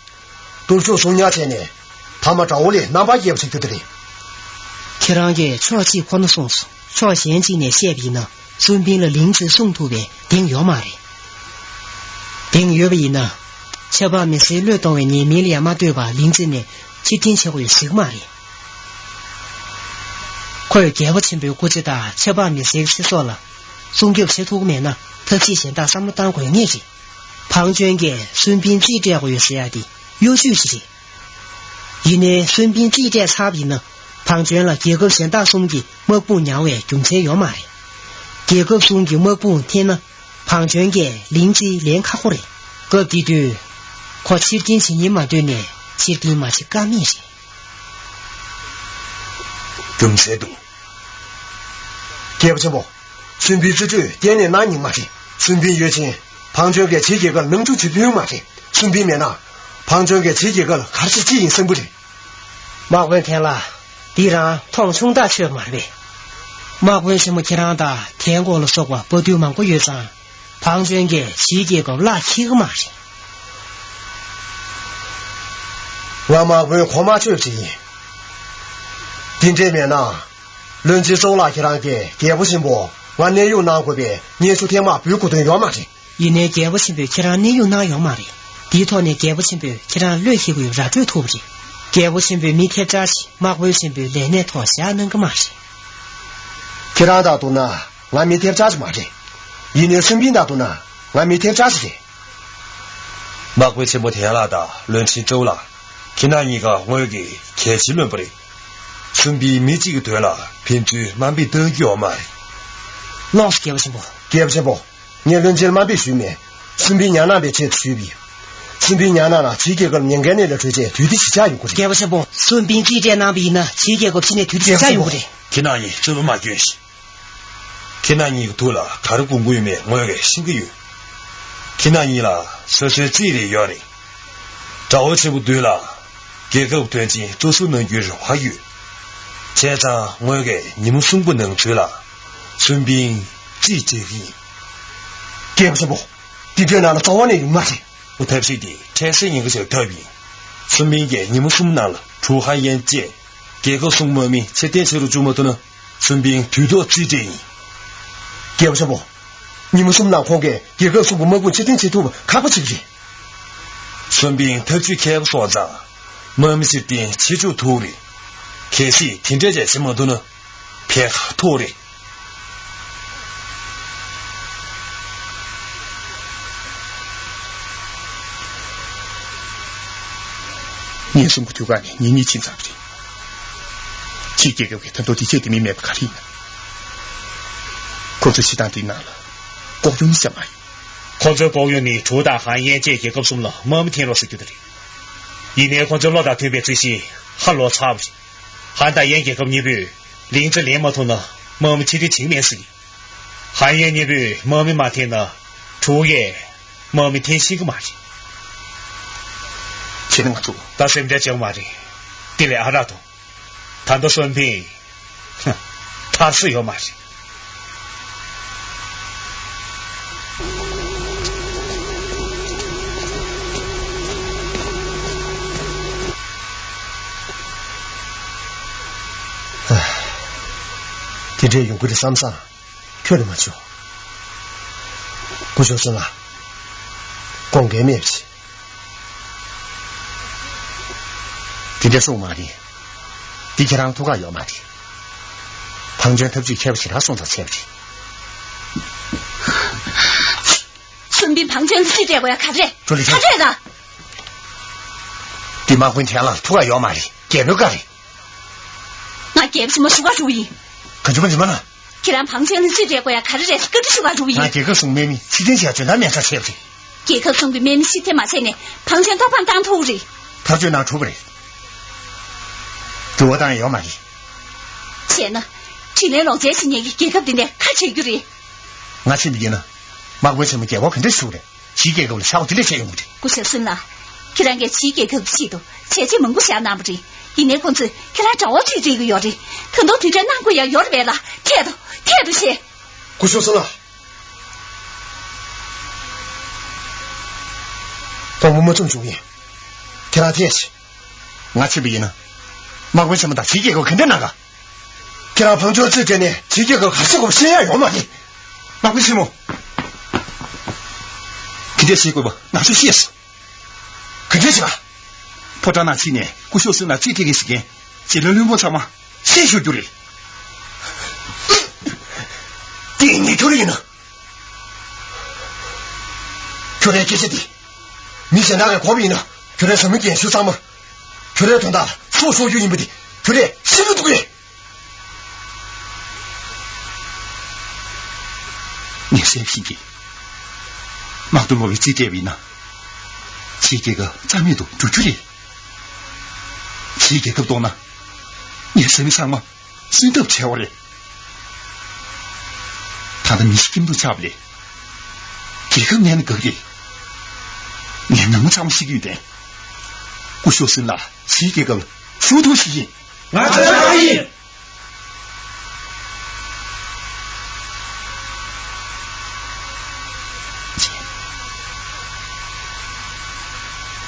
སྟོབས་ཤུགས་གསུང་ཉག་བྱས་ནས་ཐ་མ་དགྲ་བོ་ལ་རྣམ་པར་རྒྱལ་བ་བྱེད་རྒྱུ་དེ་རེད། ཁྱེད་རང་གིས་ཕྱོགས་གཅིག་ཁོ་ན་གསུངས་སོང་། ཕྱོགས་གཞན་གཅིག་ནས་བཤད་པ་ཡིན་ན་སུན་པིན་ལ་ལིང་ཙེ་སྲུང་ཐུབ་པའི་གདེང་ཡོད་མ་རེད། གདེང་ཡོད་པ་ཡིན་ན། ཆབ་འབངས་མི་སེར་བློས་གཏོང་བའི་ཉེས་མིང་ལ་ཡང་མ་ལྟོས་པར་ལིང་ཙེ་ནས་ཕྱིར་འཐེན་བྱེད་དགོས་ཡོད་ཟེར་གི་མ་རེད། ཁོས་རྒྱལ་པོ་ཆེན་པོའི་སྐུ་ཚེ་དང་ཆབ་འབངས་མི་སེར་གྱི་ཚེ་སྲོག་ལ་སྲུང་སྐྱོབ་བྱེད་ཐུབ་ཀྱི་མེད་ན་ཐབས་ཤེས་གཞན་དག་བསམ་བློ་བཏང་དགོས་ངེས་རེད། བང་ཅོན་གྱིས་སུན་པིན་རྩིས་སྤྲད་དགོས་ཡོད་ཟེར་ཡ་དེ་ གཡོ་ཇུས་ཤིག་རེད། ཡིན་ནའི་སུན་ཕིན་རྩིས་སྤྲད་ཚར་བ་ཡིན་ན། ཕང་ཆོན་ལ་རྒྱལ་ཁབ་གཞན་དག་གསུམ་གྱི་དམག་དཔུང་ཉར་བའི་རྒྱུ་མཚན་ཡོད་མ་རེད། རྒྱལ་ཁབ་གསུམ་གྱི་དམག་དཔུང་འཐེན་ན། ཕང་ཆོན་གྱིས་ལིང་ཙི་ལེན་ཁག་པོ་རེད། སྐབས་དེ་དུས། ཁོ་ཕྱིར་འཐེན་བྱེད་སྙིང་མ་འདོད་ནས་ཕྱིར་འཐེན་མ་བྱེད་ཀ་མེད་རེད། རྒྱུ་མཚན་འདུག་རྒྱལ་པོ་ཆེན་པོ། སུན་ཕིན་རྩིས་སྤྲོད་གཏན་ནས་གནང་སྙིང་མ་རེད། སུན་ཕིན་ཡོད་ཕྱིན། ཕང་ཆོན་གྱིས་ཕྱིའི་རྒྱལ་ཁབ་ལ་སྣང་ཆུང་བྱེད་ཐུབ་ཡོད་མ་རེད། སུན་ཕིན་མེད་ན། ཕང་ཆོན་གྱིས་ཕྱིའི་རྒྱལ་ཁབ་ལ་ག་རེ་བྱེད་ཀྱི་ཡིན་གསལ་པོ་རེད། དམག་དཔོན་ཐན་ལ། འདི་རང་མཐོང་ཆུང་ཐག་ཆོད་མ་རེད་པས། དམག་དཔོན་ཆེན་མོ་ཁྱེད་རང་དང་ཐན་གོ་ལ་སོགས་པ་དཔའ་རྟུལ་མང་པོ་ཡོད་ཙང་། ཕང་ཆོན་གྱིས་ཕྱིའི་རྒྱལ་ཁབ་གླགས་འཁེལ་གི་མ་རེད། ང་དམག་དཔོན་གོང་མ་ཆོས་ཅིག་ཡིན། འདི་འདྲས་མེད་ན། བློན་ཆེན་ཙོའུ་ལགས་ཁྱེད་རང་གིས་རྒྱལ་པོ་ཆེན་པོ་ང་གནས་དབྱུང་གནང་དགོས་པའི་སྙན་ཞུ་ཐེངས་མ་འབུལ་དགོས་དོན་ཡོད་མ་རེད། ཡིན་ནའི་རྒྱལ་པོ་ཆེན་པོས་ཁྱེད་རང་གནས་དབྱུང་གནང་ཡོད་མ་རེད། དེའི་ཐོག་ནས་རྒྱལ་པོ་ཆེན་པོས་ཁྱེད་རང་བློས་བྱེད་དགོས་ར་སྤྲོད་ཐུབ་པ་རེད། རྒྱལ་པོ་ཆེན་པོས་མི་ཐེབས་རྩ་ཞིག་དམག་དཔོན་ཆེན་པོའི་ལས་གནས་ཐོག་བཞག་གནང་གི་མ་རེད། ཁྱེད་རང་དང་བསྡུར་ན་ང་མི་ཐེབས་རྩ་ཞིག་མ་རེད། ཡིན་ནའི་སུན་ཕིན་དང་བསྡུར་ན་ང་མི་ཐེབས་རྩ་ཞིག་རེད། དམག་དཔོན་ཆེན་པོ་ཐན་ལགས་དང་བློན་ཆེན་ཙོའུ་ལགས། ཁྱེད་རང་གཉིས་ཀ་ངོས་ཀྱི་གལ་ཆེའི་བློན་པོ་རེད། སུན་ཕིན་མི་གཅིག་གི་དོན་ལ་ཕན་ཚུན་དམའ་འབེབས་གཏོང་རྒྱུ་ཡོད་མ་རེད། ལགས་སོ་རྒྱལ་པོ་ཆེན་པོ། རྒྱལ་པོ་ཆེན་པོ། ངས་བློན་ཆེན་དམའ་འབེབས་ཞུས་མེད། སུན་ཕིན་ཉམས་སྣང་བའི་ཆེད་དུ་ཞུས་པ་ཡིན། སུན་ཕིན་ཉམས་སྣང་ལ་ཕྱིའི་རྒྱལ་ཁབ་ཉེན་ཁའི་གནས་ལ་བྲོས་རྗེས་དུས་བདེ་ཞིག་ཆགས་ཡོང་གི་རེད། རྒྱལ་པོ་ཆེན་པོ། སུན་ཕིན་རྩིས་སྤྲད་གནང་བ་ཡིན་ན་ཕྱིའི་རྒྱལ་ཁབ་ཕྱི་ནས་དུས་བདེ་ཞིག་ཆགས་ཡོང་གི་རེད། ཁྱེད་རྣམ་གཉིས་རྩོད་པ་མ་སྐྱོན་ཞིག་ཁྱེད་རྣམ་གཉིས་ཀྱི་ཐུགས་ལ་ག་རེ་དགོངས་ཀྱི་ཡོད་མེད་ངོས་ཀྱིས་ཤེས་ཀྱི་ཡོད། ཁྱེད་རྣམ་གཉིས་ལ་སོ་སོའི་རྩིས་རེ་ཡོད་རེད། དགྲ་བོ་ཆེན་པོ་མདུན་ལ་རྒྱལ་ཁབ་དོན་ཆེན་གཙོ་བཟུང་གནང་རྒྱུའི་རེ་བ་ཡོད། བྱས་ཙང་ངོས་ཀྱིས་ཉིན་མོ་གསུམ་པོ་ནང་ཚུད་ལ་སུན་ཕིན་རྩིས་སྤྲད་ཀྱི་ཡིན། རྒྱལ་པོ་ཆེན་པོ། འདི་འདྲའི་ནང་ལ་རྩ་བ་ནས་ཡོང་མ་རེད། འོ་ཐབས་ཤེས་དེ་འཕྲལ་སེལ་ཉེན་ཁ་ཆེ་ཐབས་ཡིན། སུན་ཕིན་གྱིས་ཉིན་མོ་གསུམ་ནང་ལ་ཀྲུའུ་ཧན་ཡན་བཅས་རྒྱལ་ཁབ་གསུམ་དམག་མི་ཕྱིར་འཐེན་བྱེད་རུ་བཅུག་མ་ཐུབ་ན། སུན་ཕིན་དུས་ཐོག་རྩིས་སྤྲད་ཡིན། རྒྱལ་པོ་ཆེན་པོ། ཉིན་མོ་གསུམ་ནང་ཁོང་གིས་རྒྱལ་ཁབ་གསུམ་གྱི་དམག་དཔུང་ཕྱིར་འཐེན་བྱེད་ཐུབ་པ་ཁག་པོ་ཆགས་ཀྱི་རེད། སུན་ཕིན་ཐབས་ཇུས་མཁས་པོ་སོང་ཙང་། དམག་མི་ཕྱིར་འཐེན་བྱེད་ཆོག་ཐུག་རེད། གལ་སྲིད་དེ་འདྲས་བྱས་བྱེད་མ་ཐུབ་ན། ཕན་ཁ་ཐོག་རེད། ཉིན་གསུམ་གྱི་དུས་སྐབས་ནས་ཉིན་གཉིས་ཕྱིན་ཚར་བ་རེད། ཕྱིའི་རྒྱལ་ཁབ་ཀྱིས་ད་དུང་དེ་ཚོའི་དེ་མིན་མེད་པ་ག་རེ་ཡིན་ན། ཁོ་ཚོ་བྱེད་སྟངས་དེའི་ནང་ལ་ལྐོག་གཡོ་ནི་ཙམ་མ་ཡིན། ཁོ་ཚོའི་ལྐོག་གཡོ་ནི་ཀྲུའུ་དང་ཧན་ཡན་བཅས་རྒྱལ་ཁབ་གསུམ་ལ་དམག་མི་འཐེན་རོགས་ཟེར་རྒྱུ་དེ་རེད། ཡིན་ནའི་ཁོ་ཚོའི་བློ་དང་མཐུན་པའི་རྩིས་གཞི་ཧ་ལོག་ཚར་བ་རེད། ཧན་དང་ཡན་རྒྱལ་ཁབ་གཉིས་པོས་ལིང་ཙི་ལེན་མ་ཐུབ་ན་དམག་མི་ཕྱིར་འཐེན་བྱེད་ཀྱི་མེད་ཟེར་གི། ཧན་ཡན་གཉིས་པོས་དམག་མི་མ་འཐེན་ན་ཀྲུའུ་ཡས་དམག་མི་འཐེན་ཤེས་ཀྱི་མ་རེད། བྱས་ན་ང་ཚོ། ད་སེམས་ཁྲལ་བྱེད་དགོས་མ་རེད། དེ་ལས་ཨ་རག་དང་། ད་ལྟ་སུན་ཕིན་ཐར་ས་ཡོད་མ་རེད། དེ་འདྲས་ཡོང་གི་རེད་བསམ་སང་ཁྱོད་ལ་མ་བྱུང་། སྐུ་ཞབས་སུན་ལགས། དགོངས་འགལ་མེད་པ་བྱེད། དེ་འདྲ་གསུངས་མ་རེད། འདི་ཁྱེད་རང་ཐུགས་ཁག་ཡོད་མ་རེད། ཕང་ཆོན་ཐབས་ཇུས་མཁས་པོ་ཞེ་དྲག་སོང་ཙང་བྱས་པ་རེད། སུན་ཕིན་ཕང་ཆོན་ལ་རྩིས་སྤྲད་དགོས་ཡ་ག་རེ་རེད། ཀྲུའུ་ལི་ཁྲོན། ག་རེ་རེད་ད། འདི་དམག་དཔོན་ཐན་ལ་ཐུགས་ཁག་ཡོད་མ་རེད། རྒྱལ་པོའི་བཀའ་རེད། ང་རྒྱལ་པོ་ཆེན་མོ་ཞུ་ག་འགྲོ་ཡིན། ག་འཇུ་མ་འཇུ་མ་ན། ཁྱེད་རང་ཕང་ཆོན་ལ་རྩིས་སྤྲད་དགོས་ཡ་ག་རེ་རེད་བཀའ་འདྲི་ཞུ་ག་འགྲོ་གི་ཡིན། ང་རྒྱལ་ཁབ་གསུམ་དམག་མི་ཕྱིར་འཐེན་བྱས་ཡ་འཇོན་ཐང་མེད་ས་བྱས་པ་རེད། རྒྱལ་ཁབ་གསུམ་གྱི་དམག་མི་ཕྱིར་འཐེན་མ་བྱས་ནས་ཕང་ཆོན་ཐོག་ཁང་བཏང་ཐུབ་རེད། ཐག་གཅོད་གནང་ཐུབ་པ་རེད། འགྱུར་བ་བཏང་ཡ་ཡོད་མ་རེད། བྱས་ན། དྲིན་ལན་ལོག་འཇལ་བྱེད་མཁན་གྱི་རྒྱལ་ཁབ་འདི་ནས་ཁ་འབྱལ་རྒྱུ་རེད། ང་ཕྱིན་པ་ཡིན་ན། དམག་དཔོན་ཆེན་མོ་རྒྱལ་པོ་ག་འདྲ་ཞུ་རེད། ཕྱིའི་རྒྱལ་ཁབ་ལ་ཆག་སྒོ་དེ་འདྲ་བྱས་ཡོང་གི་རེད། སྐུ་ཞབས་སུན་ལགས། ཁྱེད་རང་གིས་ཕྱིའི་རྒྱལ་ཁབ་ཆེད་དུ་བྱས་རྗེས་མང་པོ་བཞག་གནང་བ་རེད། ཡིན་ནའི་ཁོང་ཚོས་ཁྱེད་རང་དགྲ་བོར་ཁྲིད་བསྡད་ཀྱི་ཡོད་རེད། ད་དུང་དེ་འདྲ་གནང་དགོས་ཡ་ཡོད་རེད་པས་ལགས། ཐད་དོ། ཐད་དོ་ཞེས། སྐུ་ཞབས་སུན་ལགས། དགོངས་པ་མ་ཚོམ་བྱུང་ཡིན། ཁྱེད་རང་ཐད་ཤིག་ང་ཕྱིན་པ་ཡིན་ན། དམག་དཔོན་ཆེན་མོ་དང་ཕྱིའི་རྒྱལ་ཁབ་ག་འདྲ་གནང་ག་ཁྱེད་རང་ཕང་ཆོན་རྩིས་སྤྲད་ནས་ཕྱིའི་རྒྱལ་ཁབ་ག་རེ་བྱེད་དགོས་པ་ཤེས་ཡ་ཡོད་མ་རེད། དམག་དཔོན་ཆེན་མོ། དེ་འདྲས་བྱེད་དགོས་པ་ང་ཚོས་ཤེས་སོང་། ག་འདྲས་བྱེད་པ། ཕོ་བྲང་ནང་ཕྱིན་ནས་སྐུ་ཞབས་སུན་ལ་རྩིས་སྤྲད་ཀྱི་ཟེར་མཁན་རྗེ་བློན་བློན་པོ་ཚང་མ་ཤེས་ཞུ་རྒྱུ་རེད། དེ་ངས་ཁྱོད་རེ་ཡིན་ན། ཁྱོད་རའི་སྐད་ཆ་དེ། མི་གཞན་དག་གིས་གོ་བ་ཡིན་ན། ཁྱོད་རའི་བཟང་མོའི་རྒན་གཞོན་ཚང་མ། ཁྱོད་རའི་དོན་དག་ལ་སྲོག་ཤོར་རྒྱུ་ཡིན་པ་དེ་ཁྱོད་རས་ཤེས་ཀྱི་འདུག་གས། ངས་སེམས་ཤིང་གི། དམག་དོན་ལོ་བའི་རྩིས་སྤྲད་པ་ཡིན་ན། ཕྱིའི་རྒྱལ་ཁབ་རྩ་མེད་དུ་འགྱུར་རྒྱུ་རེད། ཕྱིའི་རྒྱལ་ཁབ་གཏོང་ན། ངས་བཟའ་མི་ཚང་མ་གསོན་ཐབས་བྱས་པ་རེད། ད་ལྟ་མི་ཤི་ཁྱིམ་སྡུག་ཆགས་པ་ལས། རྒྱལ་ཁབ་གནས་ན་དགའ་གི་རེད། ངས་ནང་མི་ཚང་མ་ཤི་གི་ཡོད་དེ། སྐུ་ཞབས་སུན་ལགས་ཕྱིའི་རྒྱལ་ཁབ་ལ་ཞུ་ཐུབ་ཞིག་ཡིན། ང་ཚོ་ཡག་ཡིན།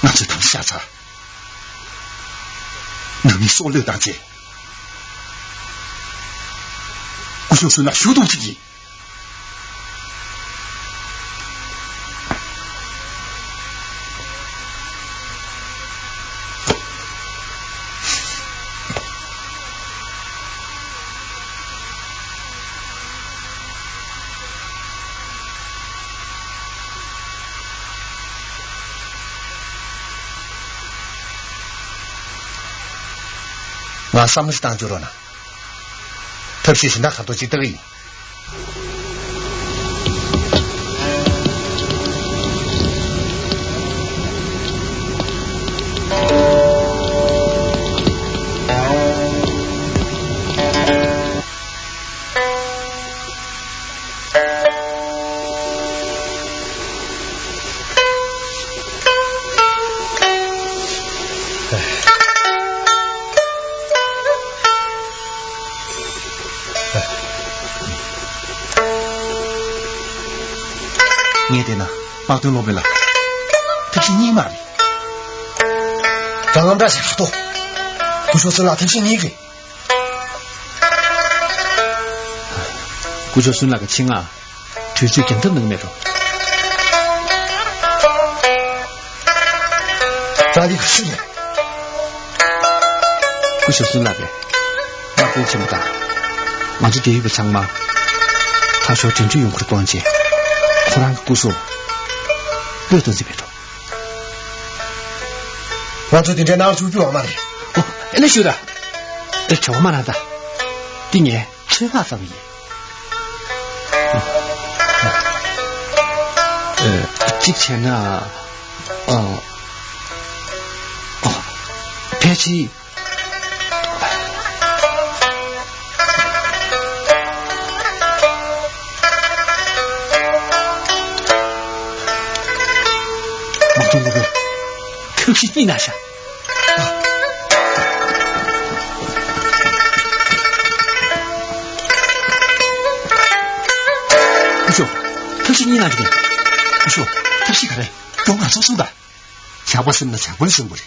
ང་ཚོས་དམ་བཞག་ཚར། ནང་མིའི་སྲོག་བློས་བཏང་བྱས། སྐུ་ཞབས་སུན་ལགས་ཞུ་ཐུབ་ཅིག་ཡིན། ང་བསམ་བློ་ཞིག་བཏང་བཅུག་རོགས་གནང་། ཐབས་ཤེས་གཞན་དག་ག་ཐོག་ཅིག་བལྟ་གི་ཡིན། ངས་བལྟས་ན་དམག་དོན་སློབ་དཔོན་ལ་ཐབས་ཤེས་གཉིས་མ་རེད། རང་ངམ་འདྲ་ཞིག་ཧ་ཏོ། སྐུ་ཞབས་སུན་ལགས་ཐབས་ཤེས་གཉིས་རེད། སྐུ་ཞབས་སུན་ལགས་ཀྱི་ཆེད་མངགས་དུས་ཚོད་འགྱངས་ཐབས་གནང་གི་མེད་དོ། རང་གིས་ག་ཞུ་ཡིན། སྐུ་ཞབས་སུན་ལགས་ཀྱིས་དམག་དཔོན་ཆེན་པོ་དང་ང་ཚོ་འབྲེལ་ཡོད་པ་ཚང་མ་ད་ཞོར་འགྲན་བསྡུར་ཡོང་ཁུལ་གཏོང་རྗེས་ཁོ་རང་གི་སྐུ་སྲོག་བློས་གཏོང་རྩིས་མེད་དོ། ང་ཚོ་དེ་འདྲའི་གནང་བཅུག་རྒྱུ་ཡོད་མ་རེད། ཨོ། ཨེ་ན་ཞུ་ར། ཨེ་བྲེལ་བ་མ་གནང་ད། འདི་ངའི་ཚོད་དཔག་ཙམ་ཡིན། ཨེ། གཅིག་བྱས་ན། ཨ། ཨ། ཕལ་ཆེར། དམག་དོན་སློབ་དཔོན། ཐབས་ཤེས་གཉིས་གནང་ཤག་སྐུ་ཞབས། ཐབས་ཤེས་གཉིས་གནང་རྒྱུ་རེད། སྐུ་ཞབས། ཐབས་ཤེས་ག་རེ། མགྱོགས་ང་ཚོ་གསུངས་དང་། ཇག་པ་བསམ་ན་ཇག་པ་ནས་བཟུང་དགོས་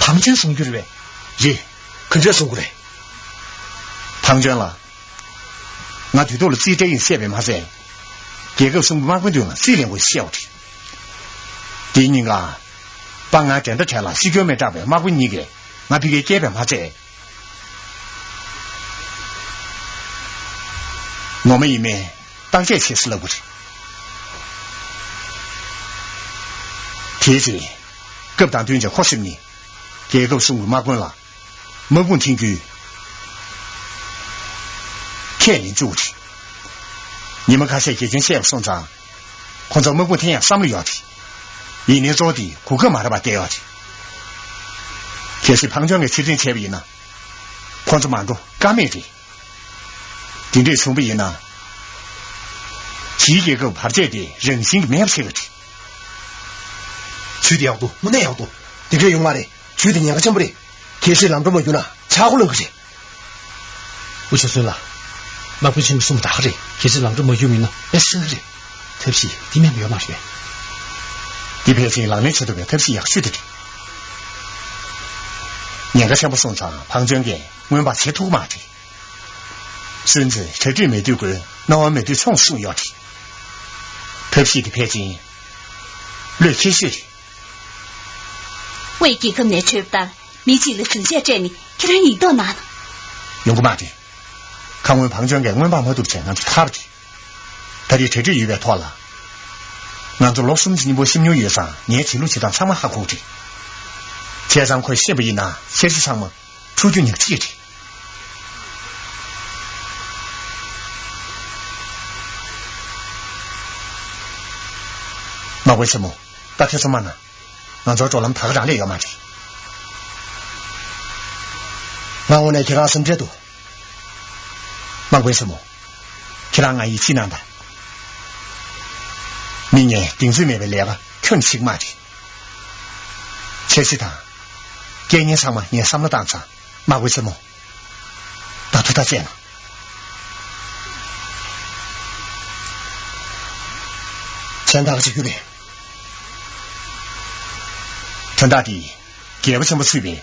རེད། བང་ཆེན་བཟུང་རྒྱུ་རེད་པས། རེད། ག་འདྲས་བཟུང་དགོས་རེད། བང་ཆེན་ལགས། ང་དུས་ཐོག་ལ་རྩིས་སྤྲད་ཡིན་བཤད་པས་མ་ཟད། རྒྱལ་ཁབ་གསུམ་གྱི་དམག་དཔོན་མདུན་ལ་རྩིས་ལེན་དགོས་བཤད་པ་རེད། དེའི་ཉིན་ཀ། པ་ང་འགྲན་ཟླ་བྲལ་ལ་སྲིད་སྐྱོང་མེད་སྐྲག་པའི་དམག་དཔོན་གཉིས་ཀས་ང་ཕ་གིར་བསྐྱལ་བས་མ་ཚད། ངོ་མ་ཡིན་མིན་བརྟག་དཔྱད་བྱེད་ཟེར་ལབ་དགོས་རེད། དེའི་ཚེ། སྐབས་དང་བསྟུན་བྱས་ཁོ་སེམས་ནི། རྒྱལ་ཁབ་གསུམ་གྱི་དམག་དཔོན་ལ། དམག་དཔུང་འཐེན་རྒྱུའི་ཁས་ལེན་བཅུག་པ་རེད། ཉི་མ་ཁ་ཤས་རྒྱལ་ཆེན་བཤད་པ་སོང་ཙང་། ཁོ་ཚོ་དམག་དཔུང་འཐེན་ཡག་བསམ་བློ་ཡོད་རེད། ཡིན་ནའི་གཙོ་བོ་དེ་གོ་སྐབས་མ་རག་པར་བསྡད་ཡོད་རེད། གལ་སྲིད་ཕང་ཆོན་གྱིས་ཕྱིར་འཐེན་བྱས་པ་ཡིན་ན། ཁོ་ཚོ་མ་འགྲོ་ཀ་མེད་རེད། དེ་འདྲས་བྱུང་བ་ཡིན་ན། ཕྱིའི་རྒྱལ་ཁབ་བར་ཆད་དེ་རང་བཞིན་གྱིས་མེད་པ་ཆགས་ཀྱི་རེད། ཇུས་དེ་ཡག་འདུག་དངོས་གནས་ཡག་འདུག་དེ་འདྲས་ཡོང་མ་རེད། ཇུས་དེ་ཉེན་ཁ་ཆེན་པོ་རེད། གལ་སྲིད་ལམ་འགྲོ་མ་བསྒྱུར་ན་ཆག་སྒོ་ལངས་ཀྱི་རེད། སྐུ་ཞབས་སུན་ལགས། དམག་དཔོན་ཆེན་པོ་གསུངས་པ་ད་ག་རེད། གལ་སྲིད་ལམ་འགྲོ་མ་བསྒྱུར་མིན་ན་དཔེ་སྲིད་ཀྱི་རེད། ཐབས་ཤེས་འདི་མེད་པ་ཡོད་མ་རེད། འདི་ཕལ་ཆེར་ལག་ལེན་བྱེད་ཐུབ་པའི་ཐབས་ཤེས་ཡག་ཤོས་དེ་རེད། ཉེན་ཁ་ཆེན་པོ་སོང་ཙང་བང་ཆོན་གྱིས་སྔོན་དཔག་བྱེད་ཐུབ་ཀྱི་མ་རེད། སུན་ཙི་གྲ་སྒྲིག་མེད་དུས་དགོས། སྣང་བ་མེད་དུས་ཆོངས་གསུངས་ཡོད་རེད། ཐབས་ཤེས་དེ་ཕལ་ཆེར་བློས་འཁེལ་ཤོས་རེད། དབུས་རྒྱལ་ཁབ་ནས་བྲོས་པ་ལྟར་མི་གཅིག་ལ་གཞུང་ཆས་སྤྲད་ནས་ཁྱེད་རང་ཡིག་ཐོག་གནང་། ཡོང་གི་མ་རེད། ཁ་སྔོན་བང་ཆོན་གྱིས་སྔོན་དཔག་མ་ཐུབ་བྱས་ང་ཚོ་ཐར་རེད། ད་རེས་གྲ་སྒྲིག་ཡོད་པའི་ཐོག་ལ། ང་ཚོ་ལོ་གསུམ་གྱི་སྙིང་པོ་ཤི་མྱོང་ཡོད་ཙང་ངའི་བྱེད་ལུགས་བྱེད་སྟངས་ཚང་མ་ཧ་གོ་གི་རེད། བྱས་ཙང་ཁོས་ཤེས་པ་ཡིན་ན་འཆར་གཞི་ཚང་མ་འཁྲུག་རྒྱུ་ཉག་གཅིག་རེད། དམག་དཔོན་ཆེན་མོ། ད་ཐེ་ཚོམ་མ་གནང་། ང་ཚོར་འགྲོ་ལམ་ད་ག་རང་ལས་ཡོད་མ་རེད། ང་དངོས་གནས་ཁྱེད་རང་སེམས་ཁྲལ་འདུག་དམག་དཔོན་ཆེན་མོ། ཁྱེད་རང་ང་ཡིད་ཆེས་གནང་དང་། མི་ངན་གདེང་ཚོད་མེད་པའི་ལས་ཀ་ཁྱོན་ནས་བྱེད་ཀྱི་མ་རེད། འཆར་གཞི་དང་། རྐྱེན་ངན་ཚང་མ་ངས་བསམ་བློ་བཏང་ཚར། དམག་དཔོན་ཆེན་མོ། ད་ཐུགས་ཐག་བཅད་ན། མཚན་རྟགས་གཅིག་གྱུར་རེད། དོན་དག་འདི་རྒྱལ་པོ་ཆེན་པོ་ཚུད་པའི་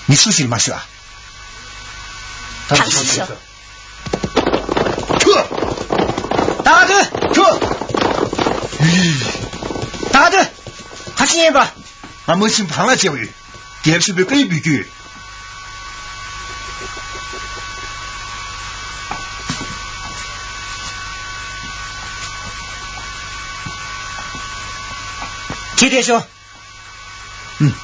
མི་སུ་ཞིག་མ་ཞུ་ཨ། ཐག་ཆོད། ཁྱོད། ད་ག་དུས། ཁྱོད། ད་ག་དུས། ག་ཤི་ཡིན་པ། ང་མ་ཤི་བ་ལ་བྱས་པ་ཡོད། རྒྱལ་པོ་ཆེན་པོའི་བཀའ་ཡིག་འབུལ་རྒྱུ་ཡོད། ཁྱེད་དེ་ཤོག་ཨུམ།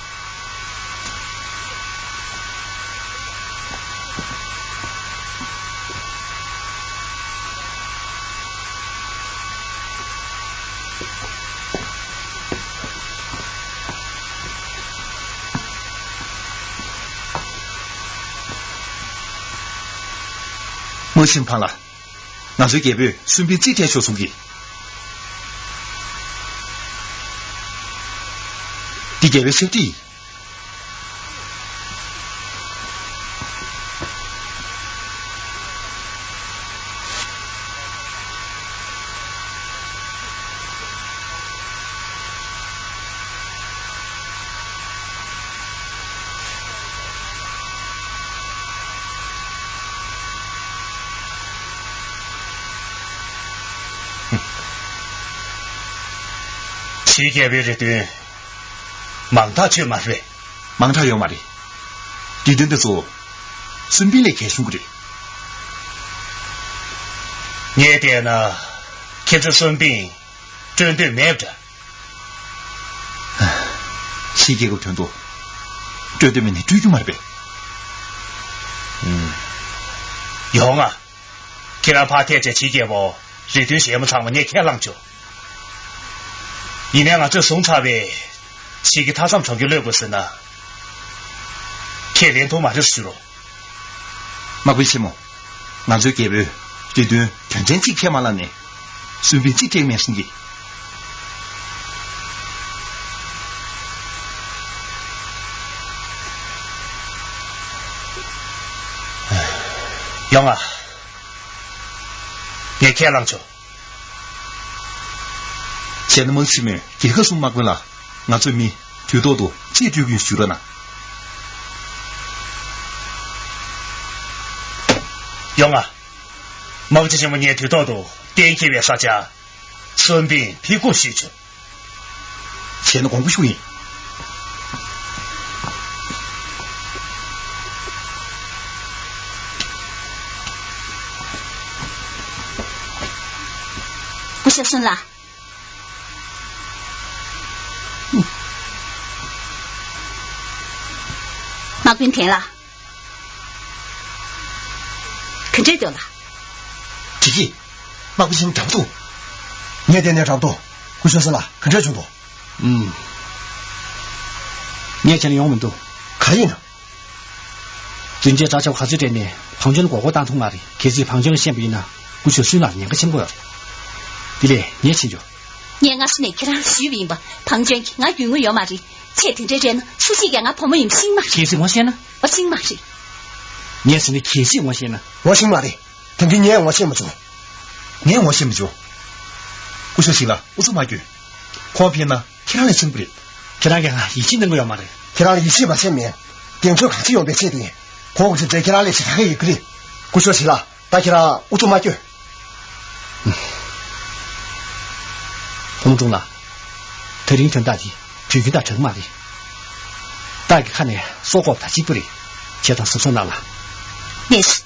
མ་ཤི་བ་ལ། ང་ཚོའི་རྒྱལ་པོས་སུན་པིན་རྩིས་སྤྲད་ཆོག་གསུང་གི། འདི་རྒྱལ་པོའི་ཕྱག་བྲིས་ཡིན། ཕྱིའི་རྒྱལ་པོའི་རེ་འདུན་མང་དྲགས་ཆོད་མ་རེད། མང་དྲགས་ཡོད་མ་རེད། རེ་འདུན་དེ་ཚོ་སུན་པིན་ལས་གལ་ཆུང་གི་རེད། ངས་བལྟས་ན་ཁྱེད་ཚོས་སུན་པིན་སྤྲོད་འདོད་མེད་པ་འདྲ། ཕྱིའི་རྒྱལ་ཁབ་དོན་དུ་སྤྲོད་འདོད་མེད་ན་སྤྲོད་རྒྱུ་མ་རེད་པས། ཨུམ། ཡོང་ང་། ཁྱེད་རང་ཕར་ཐད་བྱས་ཕྱིའི་རྒྱལ་པོར་རེ་འདུན་གཞན་མ་ཚང་མ་ངས་ཁས་བླངས་ཆོག་ཡིན་ནའི་ང་ཚོས་བཟུང་ཚར་བའི་ཕྱིའི་མཐའ་མཚམས་གྲོང་ཁྱེར་གློད་དགོས་ཟེར་ན། ཁས་ལེན་ཐུབ་མ་རེད་ཟེར་རོ། དམག་དཔོན་ཆེན་མོ། ང་ཚོའི་རྒྱལ་པོས་རེ་འདུན་དོན་ཚན་གཅིག་ཁས་མ་བླངས་ནས་སུན་པིན་རྩིས་སྤྲད་མེད་གསུང་གི། ཡོང་ང་། ངས་ཁས་བླངས་ཆོག་བྱས་ན་དམག་ཆེན་མོས་རྒྱལ་ཁབ་གསུམ་དམག་དཔོན་ལ་ང་ཚོའི་མི་དུས་ཐོག་ཏུ་རྩིས་སྤྲོད་ཀྱི་ཡོད་ཞུ་རོགས་གནང་། ཡོང་ང་། དམག་སྤྱི་ཆེན་མོ་ངས་དུས་ཐོག་ཏུ་གཏན་འཁེལ་བའི་ས་ཆར་སུན་པིན་ཕུལ་དགོས་ཞུས་བྱུང་། བྱས་ན་དགོངས་པ་ཞུ་ཡིན། སྐུ་ཞབས་སུན་ལགས། དམག་དཔོན་ཐན་ལགས། ག་འདྲས་འདུག་ལགས། དེ་གིས་དམག་དཔོན་ཆེན་མོ་དྲག་པོ་འདུག་ངས་བལྟས་ནས་དྲག་པོ་འདུག་སྐུ་ཞབས་སུན་ལགས་ག་འདྲས་བྱུང་འདུག་ཨུམ། ངས་བྱས་ན་ཡོང་མི་འདུག་ག་རེ་ཡིན་ན། བདུན་བརྒྱ་དྲག་ཆེ་བ་ག་ཚོད་སྤྲད་ནས་བང་ཅོན་མགོ་སྐོར་བཏང་ཐུབ་མ་རེད། གལ་སྲིད་བང་ཅོན་ལ་ཤེས་པ་ཡིན་ན་སྐུ་ཞབས་སུན་ལགས་ཉེན་ཁ་ཆེན་པོ་ཡོད་རེད། དེ་ལས་ངས་ཕྱིན་ཆོག་ངས་སྔ་ས་ནས་ཁྱེད་རང་ལ་ཞུས་པ་ཡིན་པ། བང་ཅོན་གྱིས་ང་རྒྱུས་མངའ་ཡོད་མ་རེད། ཚེ་དེ་འདྲའི་རེད་ན་སུ་ཞིག་གིས་ང་བུ་མོ་ཡིན་པ་ཤེས་མ་རེད། གལ་སྲིད་ངོ་ཤེས་ན། ཨ་ཤེས་མ་རེད། ངས་ཟེར་ན་གལ་སྲིད་ངོ་ཤེས་ན། ངོ་ཤེས་མ་རེད། ད་གིན་ངས་ངོ་ཤེས་མ་བྱུང་། ངས་ངོ་ཤེས་མ་བྱུང་། སྐུ་ཞབས་ཞིག་ལ་ཨུ་ཚུགས་མ་སྐྱོན། ཁོང་ཕེབས་ན་ཁྱེད་རང་ལས་ཆེན་པོ་རེད། ཁྱེད་རང་གིས་ང་ཡིད་ཆེས་གནང་གི་ཡོད་མ་རེད། ཁྱེད་རང་ལ་ཡིད་ཆེས་མ་བྱས་མེད། གདེང་ཚོད་གང་ཆེ་ཡོང་པའི་ཆེད་དུ་ཡིན། ཁོང་གི་ཆེད་དུ་ཁྱེད་རང་ལས་ཆེ་ག་གེ་ཡོད་ཀྱི་རེད། སྐུ་ཞབས་ཞིག་ལ་ད་ཁྱེད་རང་ཨུ་ཚུགས་མ་སྐྱོན། ཕོ་མོ་ཀྲུང་ལགས། དེ་རིང་དོན་དག་འདི་དུས་རྒྱུན་དང་འདྲ་གི་མ་རེད། སྟག་གི་ཁ་ནས་སྲོག་འགོག་པ་དང་གཅིག་པ་རེད། བྱས་ཙང་གཟབ་གཟབ་གནང་ལ། ལགས་སོ།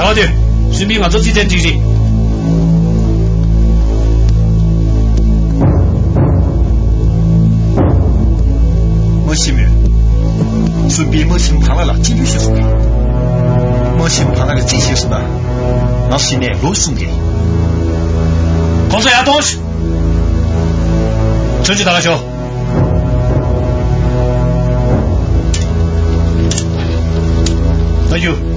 ཨ་དེ། སུན་པིན་ང་ཚོ་རྩིས་ཚན་འགྲིག་རེད། མ་གཞི་མོད། སུན་པིན་མ་གཞི་བང་ལ་ལ་རྩིས་འབུལ་ཞིག་སོང་གི། མ་གཞི་བང་ལ་ལ་རྩིས་ཞིག་སོང་ན། ང་གཞི་ནས་ལོ་གསུམ་རེད། ཁོང་ཚོ་ཡར་གཏོང་ཤོག་ཆུང་ཆུང་ད་ག་ཤོག་ཨ་ཡུ།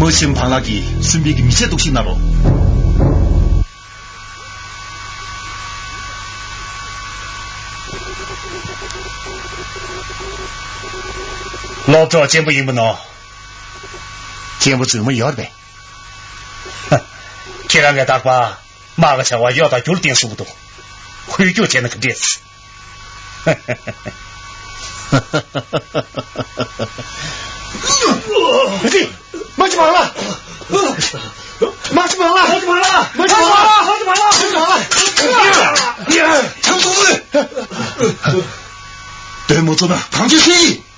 མ་གཞི་བང་ལ་གིས་སུན་པིན་གྱི་མི་ཚེ་གཏུག་བཤེར་གནང་རོགས། སློབ་གྲོགས་གཅེན་པོ་ཡིན་པ་ནོ། གཅེན་པོ་རྫུན་མ་ཡོད་རེད་པས། ཁྱེད་རང་གིས་རྟག་པར་དམག་གི་བྱ་བ་གཡོ་དང་སྒྱུར་བསྟན་གསུང་གི་འདུག་ཧུད་སྐྱོ་བྱས་ན་ག་འདྲས། རེད། མ་ཅི་མ་ལ། མ་ཅི་མ་ལ། མ་ཅི་མ་ལ། མ་ཅི་མ་ལ། ཡ། ཡ། ཐང་ཐུང་། དོན་མོ་ཚོ་ན་གང་ཅི་སེ་ཡིན།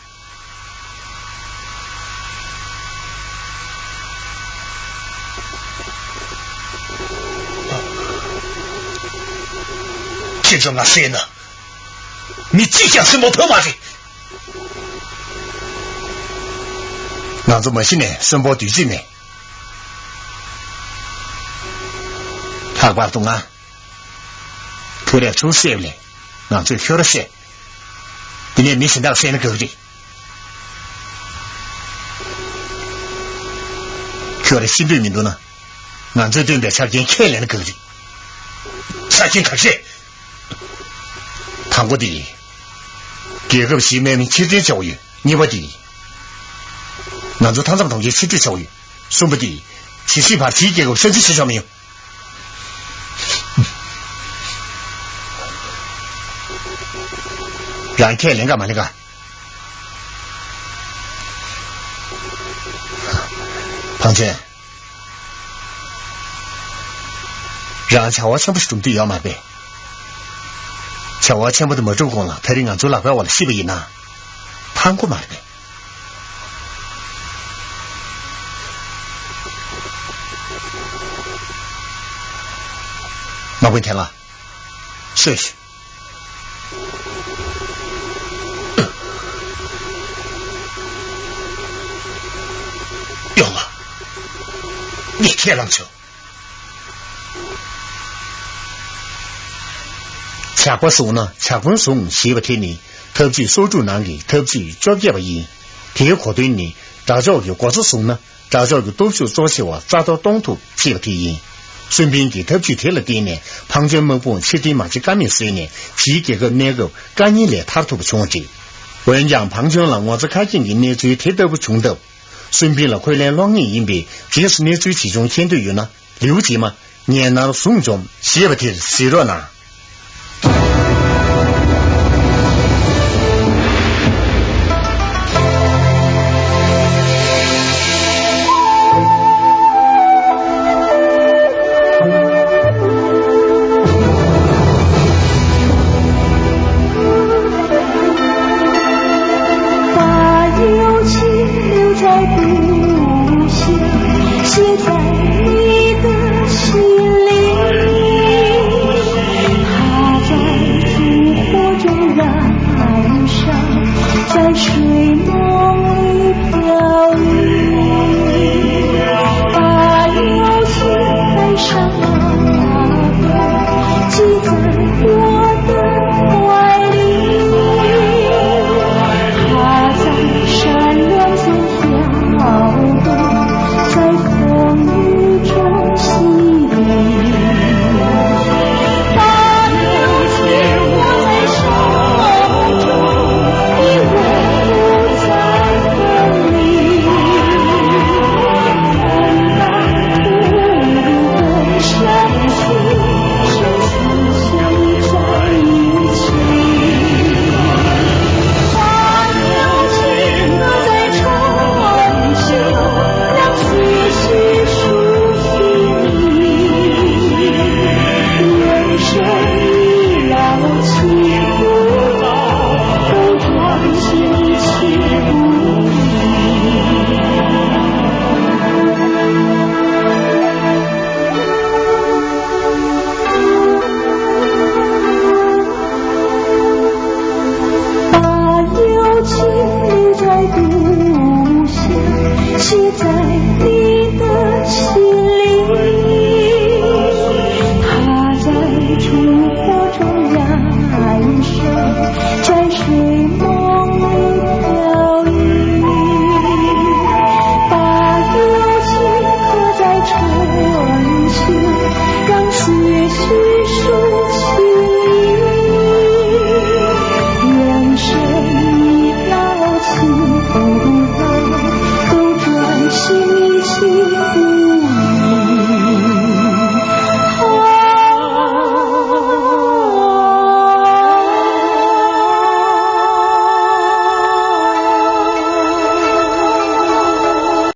ཁྱེད་ཚོ་ང་བསད་ན། མི་གཅིག་ཀྱང་གསོན་པོ་ཐོན་མ་རེད། ང་ཚོ་མ་གཞི་ནས་གསོན་པོ་དུས་ཚོད་མེད། ལྷག་པར་དུ་ང་། ཁོས་རས་ཆུང་བསད་ལས་ང་ཚོས་ཁྱོད་ར་བསད། དེ་ནས་མི་གཞན་དག་བསད་ན་དགའ་གི་རེད། ཁྱོད་ར་ཤི་འདོད་མི་འདུག་ན། ང་ཚོས་བཏོན་པའི་ཆ་རྐྱེན་ཁས་ལེན་ན་དགའ་གི་རེད། ཆ་རྐྱེན་ག་རེ་རེད། དང་པོ་དེ། རྒྱལ་ཁབ་བཞི་དམག་མི་ཕྱིར་འཐེན་བྱ་དགོས་ཡོད། གཉིས་པ་དེ། ང་ཚོ་མཐའ་མཚམས་གྲོང་ཁྱེར་ཕྱིར་སྤྲོད་བྱ་དགོས་ཡོད། གསུམ་པ་དེ། ཇི་སྲིད་བར་ཕྱིའི་རྒྱལ་ཁབ་གསར་འཛུགས་བྱེད་ཆོག་མི་ཡོང་། རང་ཁས་ལེན་ག་མ་ལེན་ག། ཕང་ཆེན། རང་བྱ་བ་ཆེན་པོ་ཞིག་སྒྲུབ་འདོད་ཡོད་མ་རེད་པས། བྱ་བ་ཆེན་པོ་དེ་མ་སྒྲུབ་གོང་ལ་ད་རིང་ང་ཚོའི་ལག་པའི་འོག་ལ་ཤི་བ་ཡིན་ན། ཕངས་པོ་མ་རེད་པས། དམག་དཔོན་ཐན་ལ། གསོད་ཤིག། ཡོང་ང་། ངས་ཁས་བླངས་བྱུང་། ཇག་པ་བཟུང་ན་ཇག་དཔོན་བཟུང་ཞེས་པ་དེ་ནི་ཐབས་ཇུས་སོ་དྲུག་ནང་གི་ཐབས་ཇུས་བཅོ་བརྒྱད་པ་ཡིན། དེའི་གོ་དོན་ནི་དགྲ་ཕྱོགས་ཀྱི་འགོ་གཙོ་བཟུང་ན། དགྲ་ཕྱོགས་ཀྱི་སྟོབས་ཤུགས་གཙོ་ཆེ་བ་རྩ་གཏོར་གཏོང་ཐུབ་ཅེས་པ་དེ་ཡིན། སུན་པིན་གྱི་ཐབས་ཇུས་དེ་ལ་བརྟེན་ནས་ཕང་ཆེན་དམག་དཔུང་ཕྱིར་འཐེན་མ་བྱེད་ཀ་མེད་བཟོས་ནས་ཕྱིའི་རྒྱལ་ཁབ་གནས་སྐབས་དཀའ་ངལ་ལས་ཐར་ཐུབ་པ་བྱུང་བ་རེད། འོན་ཀྱང་ཕང་ཆེན་ལ་ངོ་ཚ་ཁ་སྐྱེངས་ཀྱི་གནས་ཚུལ་དེ་ལྟ་བུ་བྱུང་སྟབས། སུན་པིན་ལ་ཁོས་ལན་སློག་ངེས་ཡིན་པས་རྗེས་སུ་གནས་ཚུལ་ཇི་བྱུང་མཁྱེན་འདོད་ཡོད་ན། ལེའུ་རྗེས་མ། ངའི་ནར་བཟུང་འཇོམས་ཞེས་པ་དེར་གཟིགས་རོགས་གནང་། 在我的怀里，他在山峦中跳动，在风雨中洗礼。他流进我的手中，你为我在风里。 把友情留在故乡，写在你的心里。它在烛火中燃烧，在睡梦里飘逸。把友情刻在春秋，让岁月